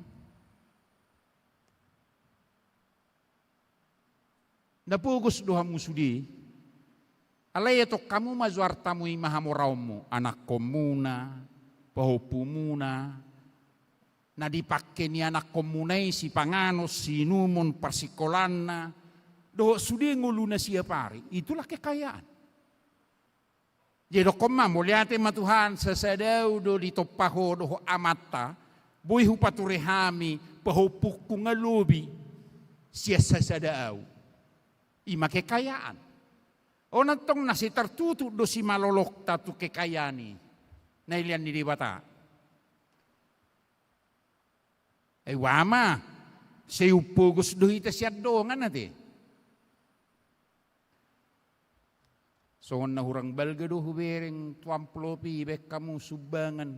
Na pogos do hamu sude. Alai ietong hamu ma jo artamu i ma hamoraonmu, anakkonmuna, pahompumuna, na dipangke ni anakkonmuna i sipanganon, siinumon, parsikolanna, dohot sude ngoluna siapari, itulah kekayaan. Jadi dokkon ma, mauliate ma Tuhan, sasada au do ditompa ho dohot amanta, boi hupature hami pahompungku nga lobi sian sasada au. I ma kekayaan. On antong na sai tartutup do simalolongta tu kekayaan i na dilean ni Debata. Ai ua ma, sai umpogos do hita sian dongan ate. Songon na hurang balga do hubereng tu amplop i, baen hamu sumbangan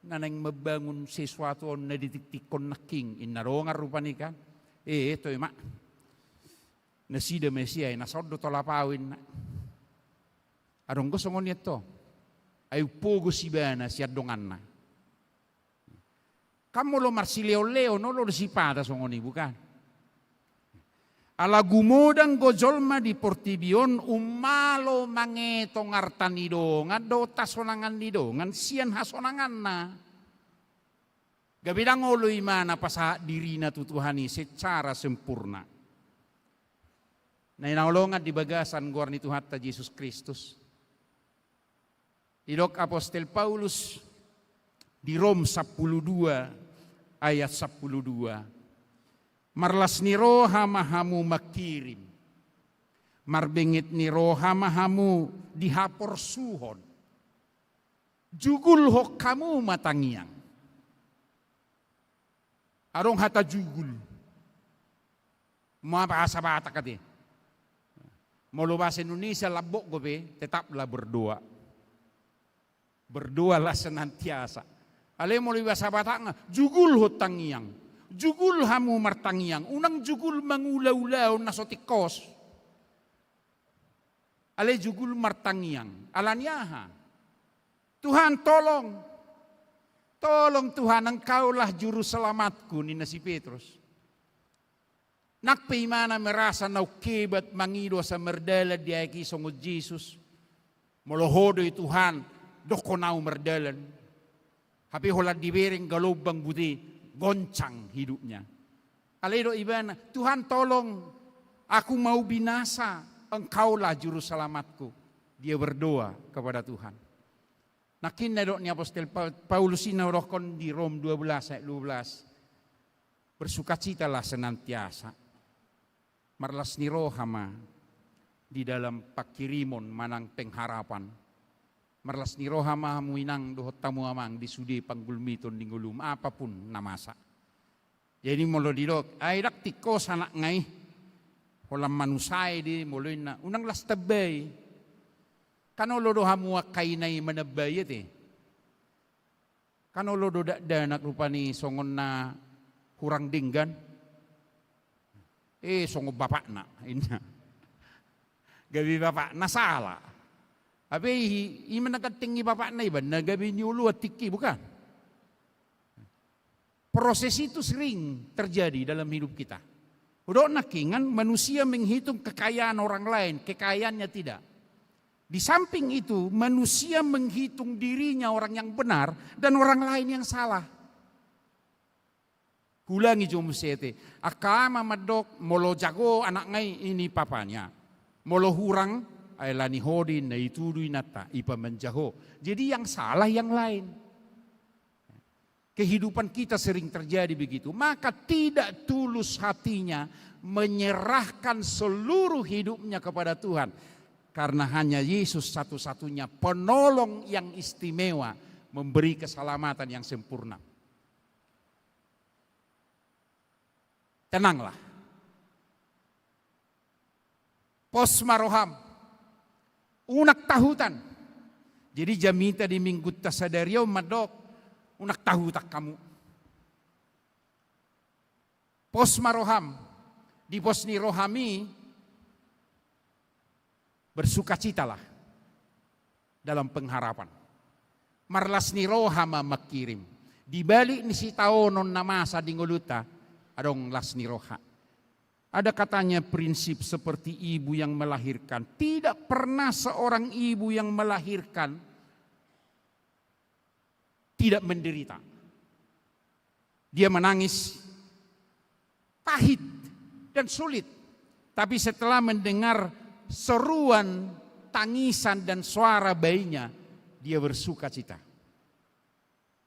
na naeng mambangun sesuatu on na ditiktikkon nangkin, inna dongan rupani kan. Eh, toe ma. Nasida ma isi ai, na son do tolap au inna. Adong do songon i antong. Ai umpogos ibana sian donganna. Kan molo marsileonleon, olo do sipata songon i, bukan? Ala gumodang do jolma di portibi on ummalo mangetong arta ni dongan dohot hasonangan ni dongan sian hasonanganna. Gabe dang olo imana pasahat dirina tu Tuhan i secara sempurna. Na hinaholongan di bagasan goar ni Tuhanta Jesus Kristus. Didok Apostel Paulus di Rom sampulu dua ayat sampulu dua. Marlas ni roha ma hamu mangkirim. Marbenget ni roha ma hamu di haporsuhon. Jugulhon hamu ma tangiang. Adong hata jugul. Ma bahasa Batak ate. Molo bahasa Indonesia lambok do pe, tetaplah berdoa. Berdoalah senantiasa. Alai molo bahasa Batakna, jugulhon tangiang. Jugul hamu martangiang. Unang jugul mangulaulaon na so tingkos. Alai jugul martangiang. Alani aha? Tuhan, tolong. Tolong Tuhan, Engkaulah juru selamatku, ninna si Petrus. Nang pe imana merasa naung hebat mangido asa mardalan di aek i songon Jesus. Molo Ho do i Tuhan, dokkon au mardalan. Hape holan dibereng galombang bute, goncang hidupnya. Alai didok ibana, Tuhan tolong, aku mau binasa, Engkaulah juru selamatku. Dia berdoa kepada Tuhan. Nangkin na didok ni Apostel Pa-, Paulus i na hudokkon di Rom dua belas ayat dua belas. Bersukacitalah senantiasa. Marlas ni roha ma di dalam pangkirimon manang pengharapan. Marlas ni roha ma hamu inang dohot hamu amang di sude panggulmiton ni ngolum apapun na masa. Jadi molo didok, ai dang tingkos anakna i. Holan manusia i di molo inna, unang las tamba i. Kan olo do hamu angka ina i manamba i ate. Kan olo do dakdanak rupani songon na hurang denggan. Eh, songon bapakna, inna. Gabe bapakna sala. Hape i, i ma na ganteng ni bapakna iba, na gabe nioloan tingki, bukan? Proses itu sering terjadi dalam hidup kita. Hudok nangkin, manusia menghitung kekayaan orang lain, kekayaannya tidak. Di samping itu, manusia menghitung dirinya orang yang benar dan orang lain yang salah. Huulangi jo muse ate, angka ama mandok, molo jago anakna i, ini papanya. Molo hurang, ai ala ni ho do inna, i tudu inanta, i pamanjaho. Jadi yang salah yang lain. Kehidupan kita sering terjadi begitu. Maka tidak tulus hatinya menyerahkan seluruh hidupnya kepada Tuhan. Karena hanya Yesus satu-satunya penolong yang istimewa, memberi keselamatan yang sempurna. Tenanglah. Pos ma roham. Unang tahutan. Jadi jamita di minggunta sadari on mandok, unang tahutan hamu. Pos ma roham. Di pos ni roham i, bersukacitalah dalam pengharapan. Marlas ni roha ma mangkirim. Di balik ni sitaonon na masa di ngolunta, adong las ni roha. Ada katanya prinsip seperti ibu yang melahirkan. Tidak pernah seorang ibu yang melahirkan tidak menderita. Dia menangis, pahit dan sulit. Tapi setelah mendengar seruan, tangisan, dan suara bayinya, dia bersuka cita.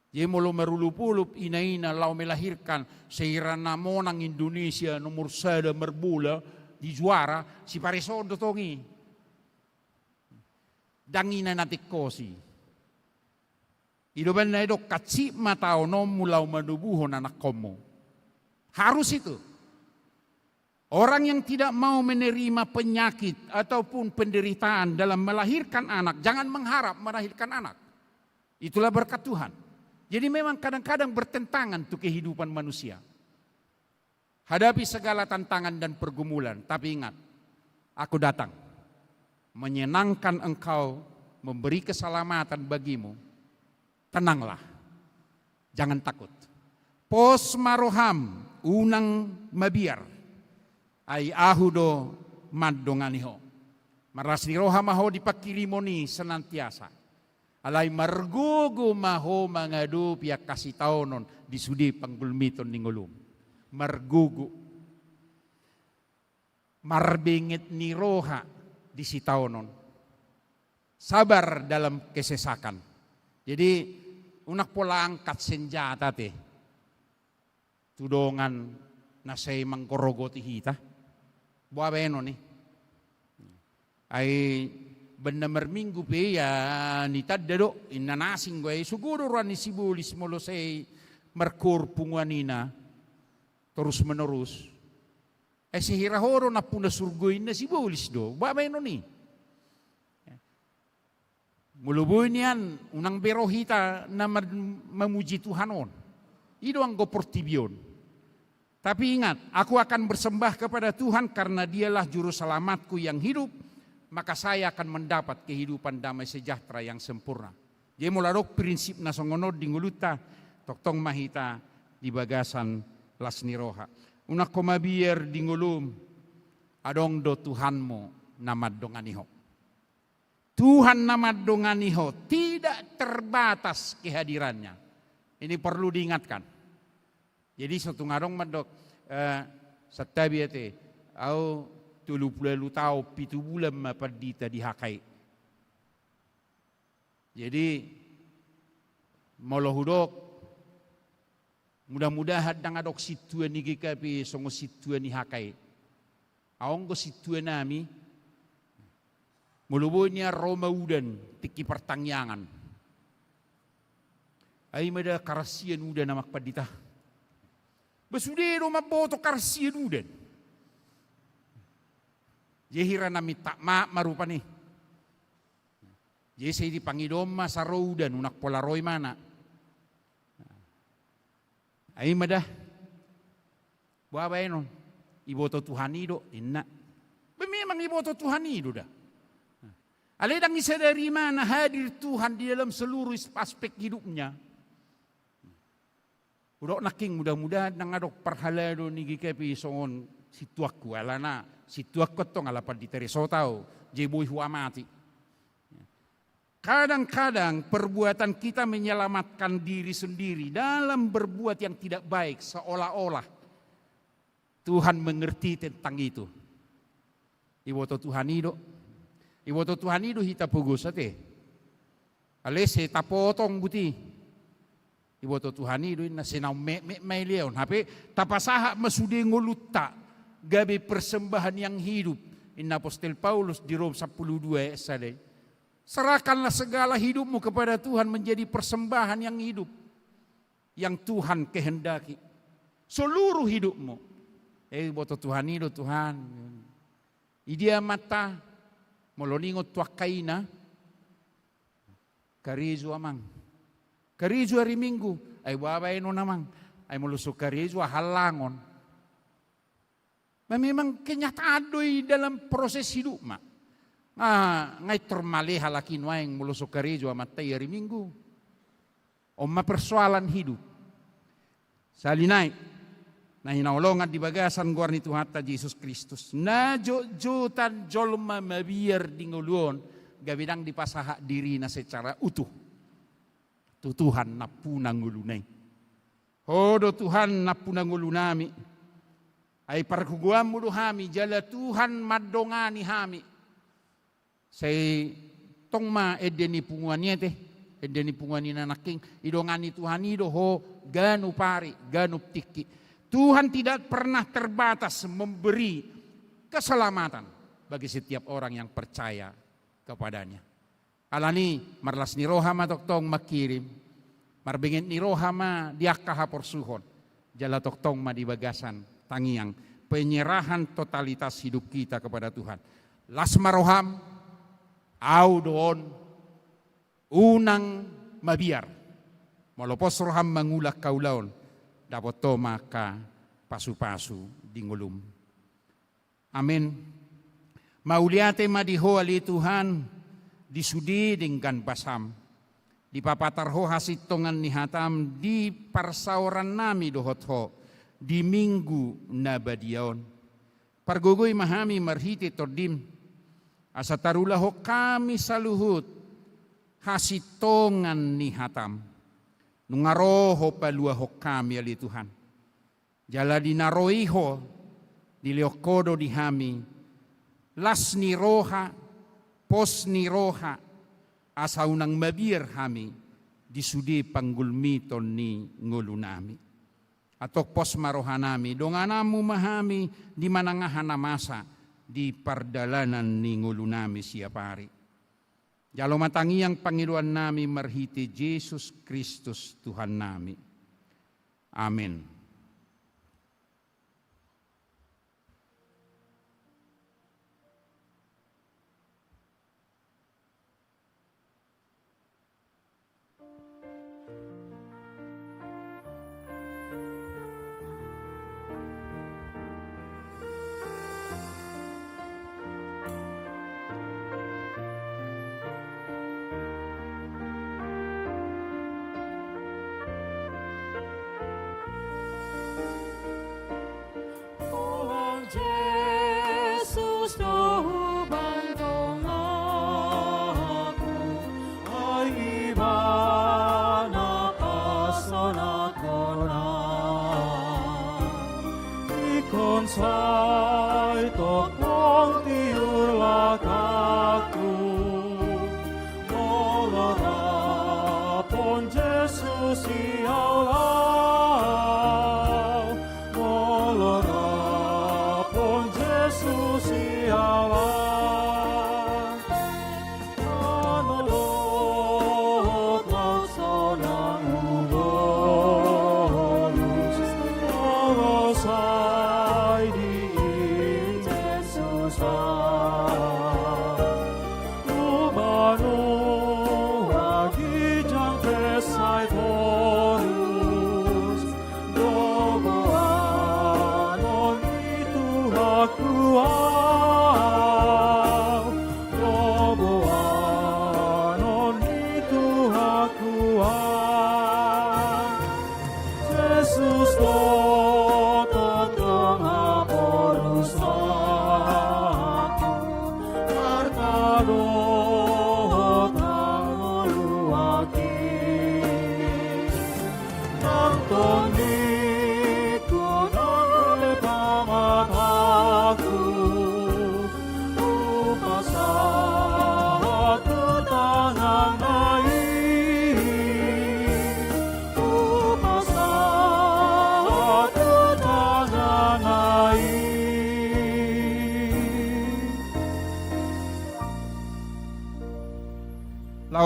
Jadi molo marolopolop ina-ina laho melahirkan, sehira na monang Indonesia nomor sada marbola di juara, si pareso on do tong i. Ndang ina na tingkos i. I do umbahen na didok, hansit ma taononmu laho manobuhon anakkonmu. Harus itu. Orang yang tidak mau menerima penyakit ataupun penderitaan dalam melahirkan anak, jangan mengharap melahirkan anak. Itulah berkat Tuhan. Jadi memang kadang-kadang bertentangan tu kehidupan manusia. Hadapi segala tantangan dan pergumulan, tapi ingat, Aku datang menyenangkan engkau, memberi keselamatan bagimu. Tenanglah, jangan takut. Pos ma roham, unang mabiar. Ai Ahu do mandongani ho. Marlas ni roha ma ho di pangkirimon i senantiasa. Alai margogo ma ho mangadopi angka sitaonon di sude panggulmiton ni ngolum. Margogo. Marbenget ni roha di sitaonon. Sabar dalam kesesakan. Jadi, unang pola angkat senjata ate tu dongan na sai manggorogoti hita. Boha baenon i? Ai umbahen na marminggu pe ia nitanda do, inna na asing do, ai sogo do roha ni sibolis molo sai markoor punguan ina torus menerus. Ai sehira ho do nampuna surgo inna sibolis do, boha baenon i? Molo boi nian, unang be ro hita na mar-, mamuji Tuhan on. I do anggo portibi on. Tapi ingat, aku akan bersembah kepada Tuhan karena Dialah juru selamatku yang hidup, maka saya akan mendapat kehidupan damai sejahtera yang sempurna. Jadi molo adong prinsip na songon on di ngolunta, tongtong ma hita di bagasan las ni roha. Unang ho mabiar di ngolum, adong do Tuhanmu na mandongani ho. Tuhan na mandongani ho, tidak terbatas kehadirannya. Ini perlu diingatkan. Jadi so tung adong mandok, eh, santabi ate, au tolu pulu ualu taon pitu bulan ma pandita di H K I. Jadi molo hudok, mudah-mudahan ndang adong sintua ni G K P songon sintua ni H K I. Au anggo sintua nami, molo boi nian ro ma udan tingki partangiangan, ai ma da karansian udan amang pandita. Ba sude do mamboto karansian udan. Jadi hira na minta maaf ma rupani. Jadi sai dipangido ma asa ro udan, unang pola ro imana. Ai ma da. Boha baenon? Iboto Tuhan i do, inna. Ba memang iboto Tuhan i do da. Alai ndang disadari imana hadir Tuhan di dalam seluruh aspek hidupnya. Hudok nangkin, mudah-mudahan ndang adong parhalado ni GKPI songon sintuanku, alana sintuanku antong ala pandita Resort au, jadi boi huamati. Kadang-kadang perbuatan kita menyelamatkan diri sendiri dalam berbuat yang tidak baik, seolah-olah Tuhan mengerti tentang itu. Iboto Tuhan i do. Iboto Tuhan i do hita pogo sate. Alai sai tapotong buti. Iboto Tuhan i do inna, sai na ummetmet ma i leon. Hape tapasahat ma sude ngolunta gabe persembahan yang hidup. Inna apostel Paulus di Rom sampulu dua ayat sada i. Serahkanlah segala hidupmu kepada Tuhan menjadi persembahan yang hidup, yang Tuhan kehendaki. Seluruh hidupmu. Eh, iboto Tuhan i do, Tuhan. Idia amanta, molo ningot tu angka ina, karejo amang. Karejo ari Minggu, ai boha baenon amang. Ai molo so karejo, aha hallangon. Ma memang kenyataan do i dalam proses hidupma. Nga, nga intor male halak i nuaeng molo so karejo amanta i ari Minggu. On ma persoalan hidup. Sahali nai, na hinaholongan di bagasan goar ni Tuhanta Jesus Kristus, na jotjotan jolma mabiar di ngolu on, gabe ndang dipasahat dirina secara utuh tu Tuhan nampuna ngoluna i. Ho do Tuhan nampuna ngolunami. Ai pargogoanmu do hami, jala Tuhan mandongani hami. Sai tong ma ende ni punguan i ate, ende ni punguan i na nangkin, didongani Tuhan i do ho ganup ari, ganup tingki. Tuhan tidak pernah terbatas memberi keselamatan bagi setiap orang yang percaya kepada-Nya. Alani, marlas ni roha ma tongtong mangkirim, marbenget ni roha ma di angka haporsuhon, jala tongtong ma di bagasan tangiang, penyerahan totalitas hidup kita kepada Tuhan. Las ma roham, au do on, unang mabiar. Molo pos roham mangula angka ulaon, dapot ho ma angka pasupasu di ngolum. Amen. Mauliate ma di Ho ale Tuhan, di sude denggan basam. Dipapatar Ho hasintongan ni hatam di parsaorannami dohot Ho di Minggu na badia on. Pargogoi ma hami marhite Tondim, asa tarulahon hami saluhut hasintongan ni hatam. Nunga ro Ho paluahon hami ale Tuhan. Jala di na ro i Ho, dilehon Ho do di hami las ni roha, pos ni roha, asa unang mabiar hami di sude panggulmiton ni ngolunami. Antong pos ma rohanami, dongananmu ma hami di manang aha na masa di pardalanan ni ngolunami siapari. Jalo ma tangiang pangidoannami marhite Jesus Kristus Tuhannami. Amen. Tuhan Jesus do hubantonaku, ai Ibana pasonakona. Ingkon sai tongtong tiur langkangku, molo rap on Jesus sian au. Molo rap on Jesus sian au. Molo dohot laos sonang hubolus, molo sai diingot Jesus.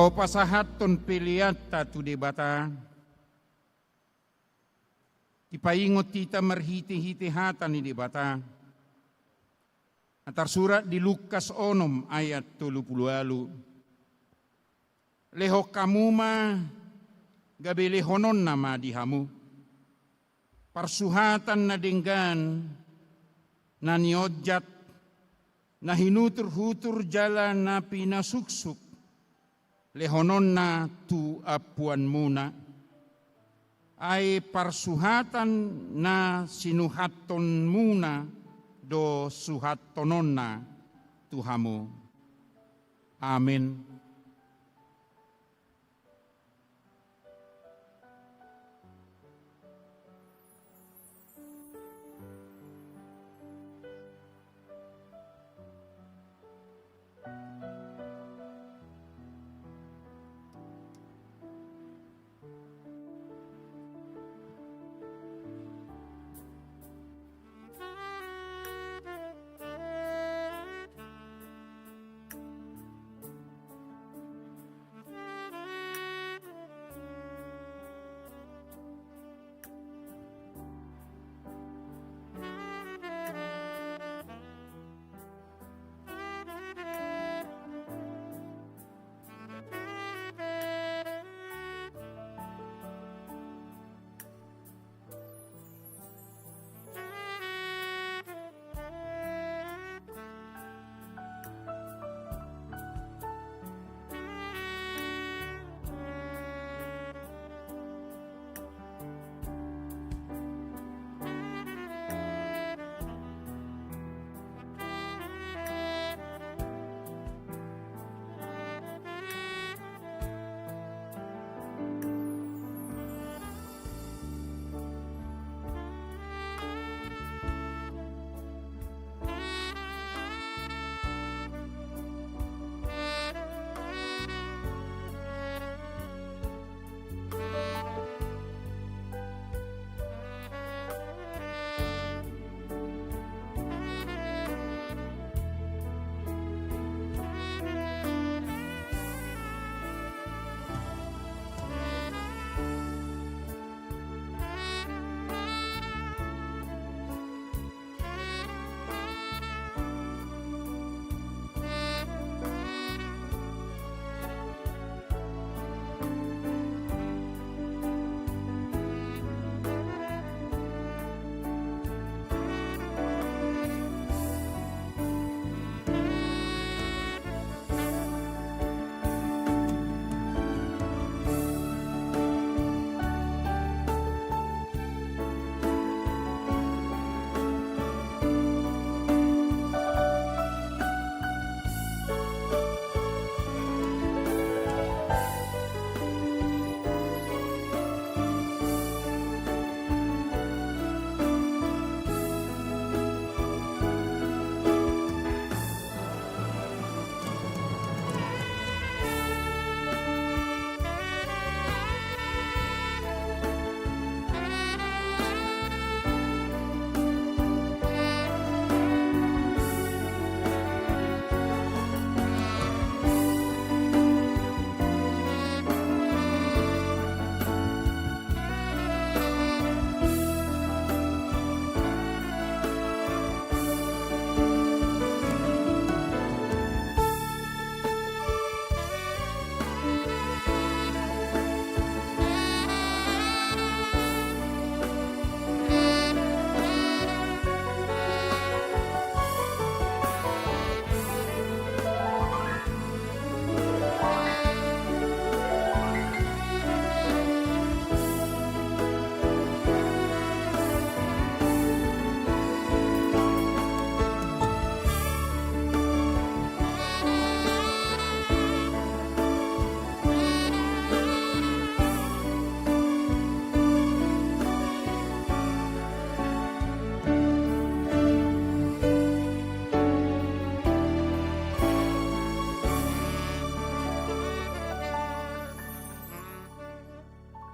Laho pasahathon peleanta tu Debata, dipaingot hita marhite-hite hata ni Debata. Na tarsurat di Lukas onom ayat tolu pulu ualu. Lehon hamu ma, gabe lehononna ma di hamu. Parsuhatan na denggan, na nionjat, na hinutur-hutur jala na pinasuksuk, lehononna tu ampuanmuna. Ai parsuhatan na sinuhathonmuna do suhathononna tu hamu. Amen.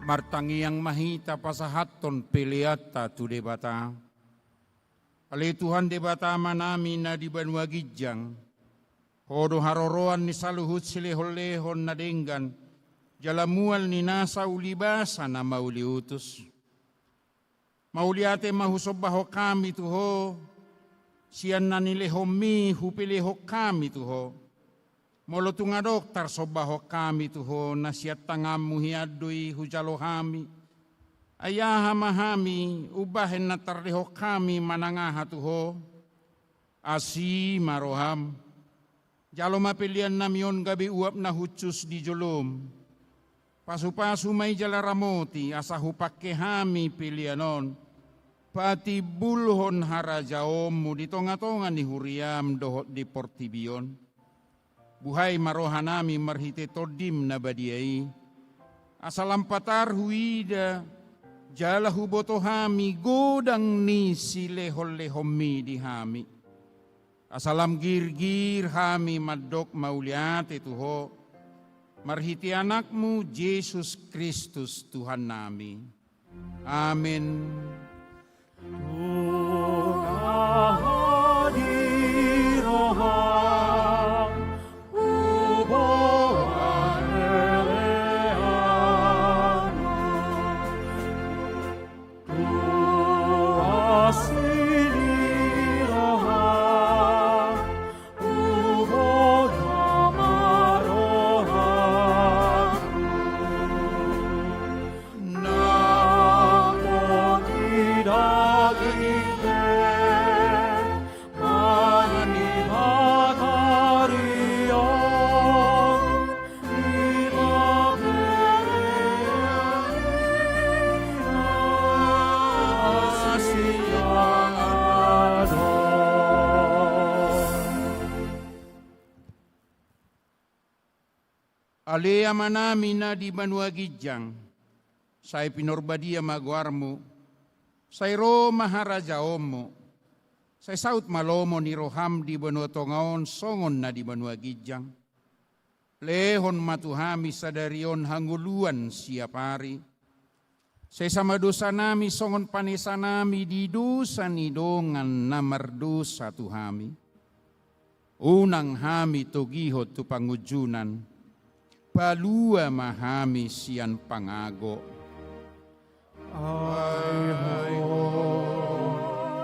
Martangiang ma hita pasahathon peleanta tu Debata. Ale Tuhan Debata Amanami na di banua ginjang, Ho do haroroan ni saluhut silehonlehon na denggan, jala mual ni nasa ulibasa na mauliutus. Mauliate ma husombahon hami tu Ho, sian na nilehonMi hupilehon hami tu Ho. Molo tung adong tarsombahon hami tu Ho, na sian tanganMu hian do i hujalo hami. Ai aha ma hami umbahen na tarlehon hami manang aha tu Ho? Asi ma rohaM. Jalo ma pelean nami on gabe uap na hushus di joloM. Pasupasu ma i jala ramoti, asa hupangke hami pelean on patimbulhon harajaonMu di tongatonga ni huriaM dohot di portibi on. Buhai ma roha nami marhite TondiM na badia i, asa lam patar huida jala huboto hami godang ni silehonlehonMi di hami. Asa lam girgir hami mandok mauliate tu Ho, marhite AnakMu Jesus Kristus Tuhan nami. Amen. Ale Amanami na di banua ginjang, sai pinarbadia ma goarMu, sai ro ma harajaonMu, sai saut ma lomo ni rohaM di banua tonga on songon na di banua ginjang. Lehon ma tu hami sadari on hangoluan siap ari. Sesa ma dosa nami songon panesa nami di dosa ni dongan na mardosa tu hami. Unang hami togihon tu pangunjunan, palua ma hami sian pangago. Ai Ho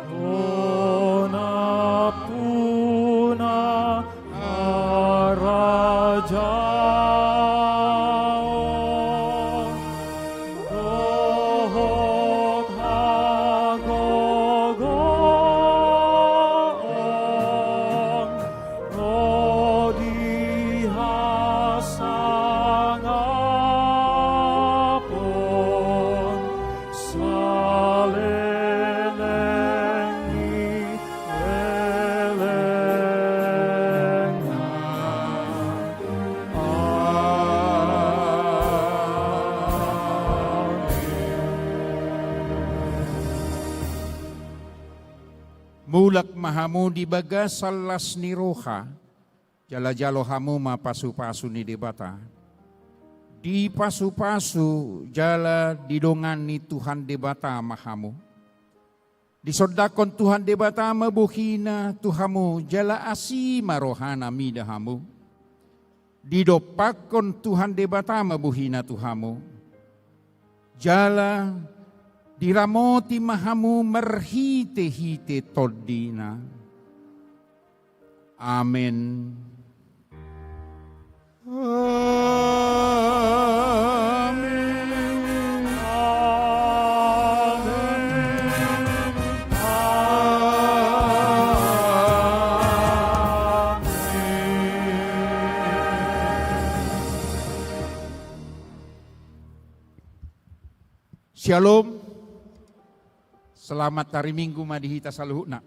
do nampuna harajaon dohot hagogoon ro di hasangapon saleleng ni lelengna. Amen. Mulak ma hamu di bagasan las ni roha, jala jalo hamu ma pasupasu ni Debata. Dipasupasu jala didongani Tuhan Debata ma hamu. Disondangkon Tuhan Debata ma bohina tu hamu, jala asi ma rohana mida hamu. Didompakkon Tuhan Debata ma bohina tu hamu, jala diramoti ma hamu marhitehite tondina. Amen. Amen. Amen. Amen. Syalom. Selamat hari Minggu ma di hita saluhutna.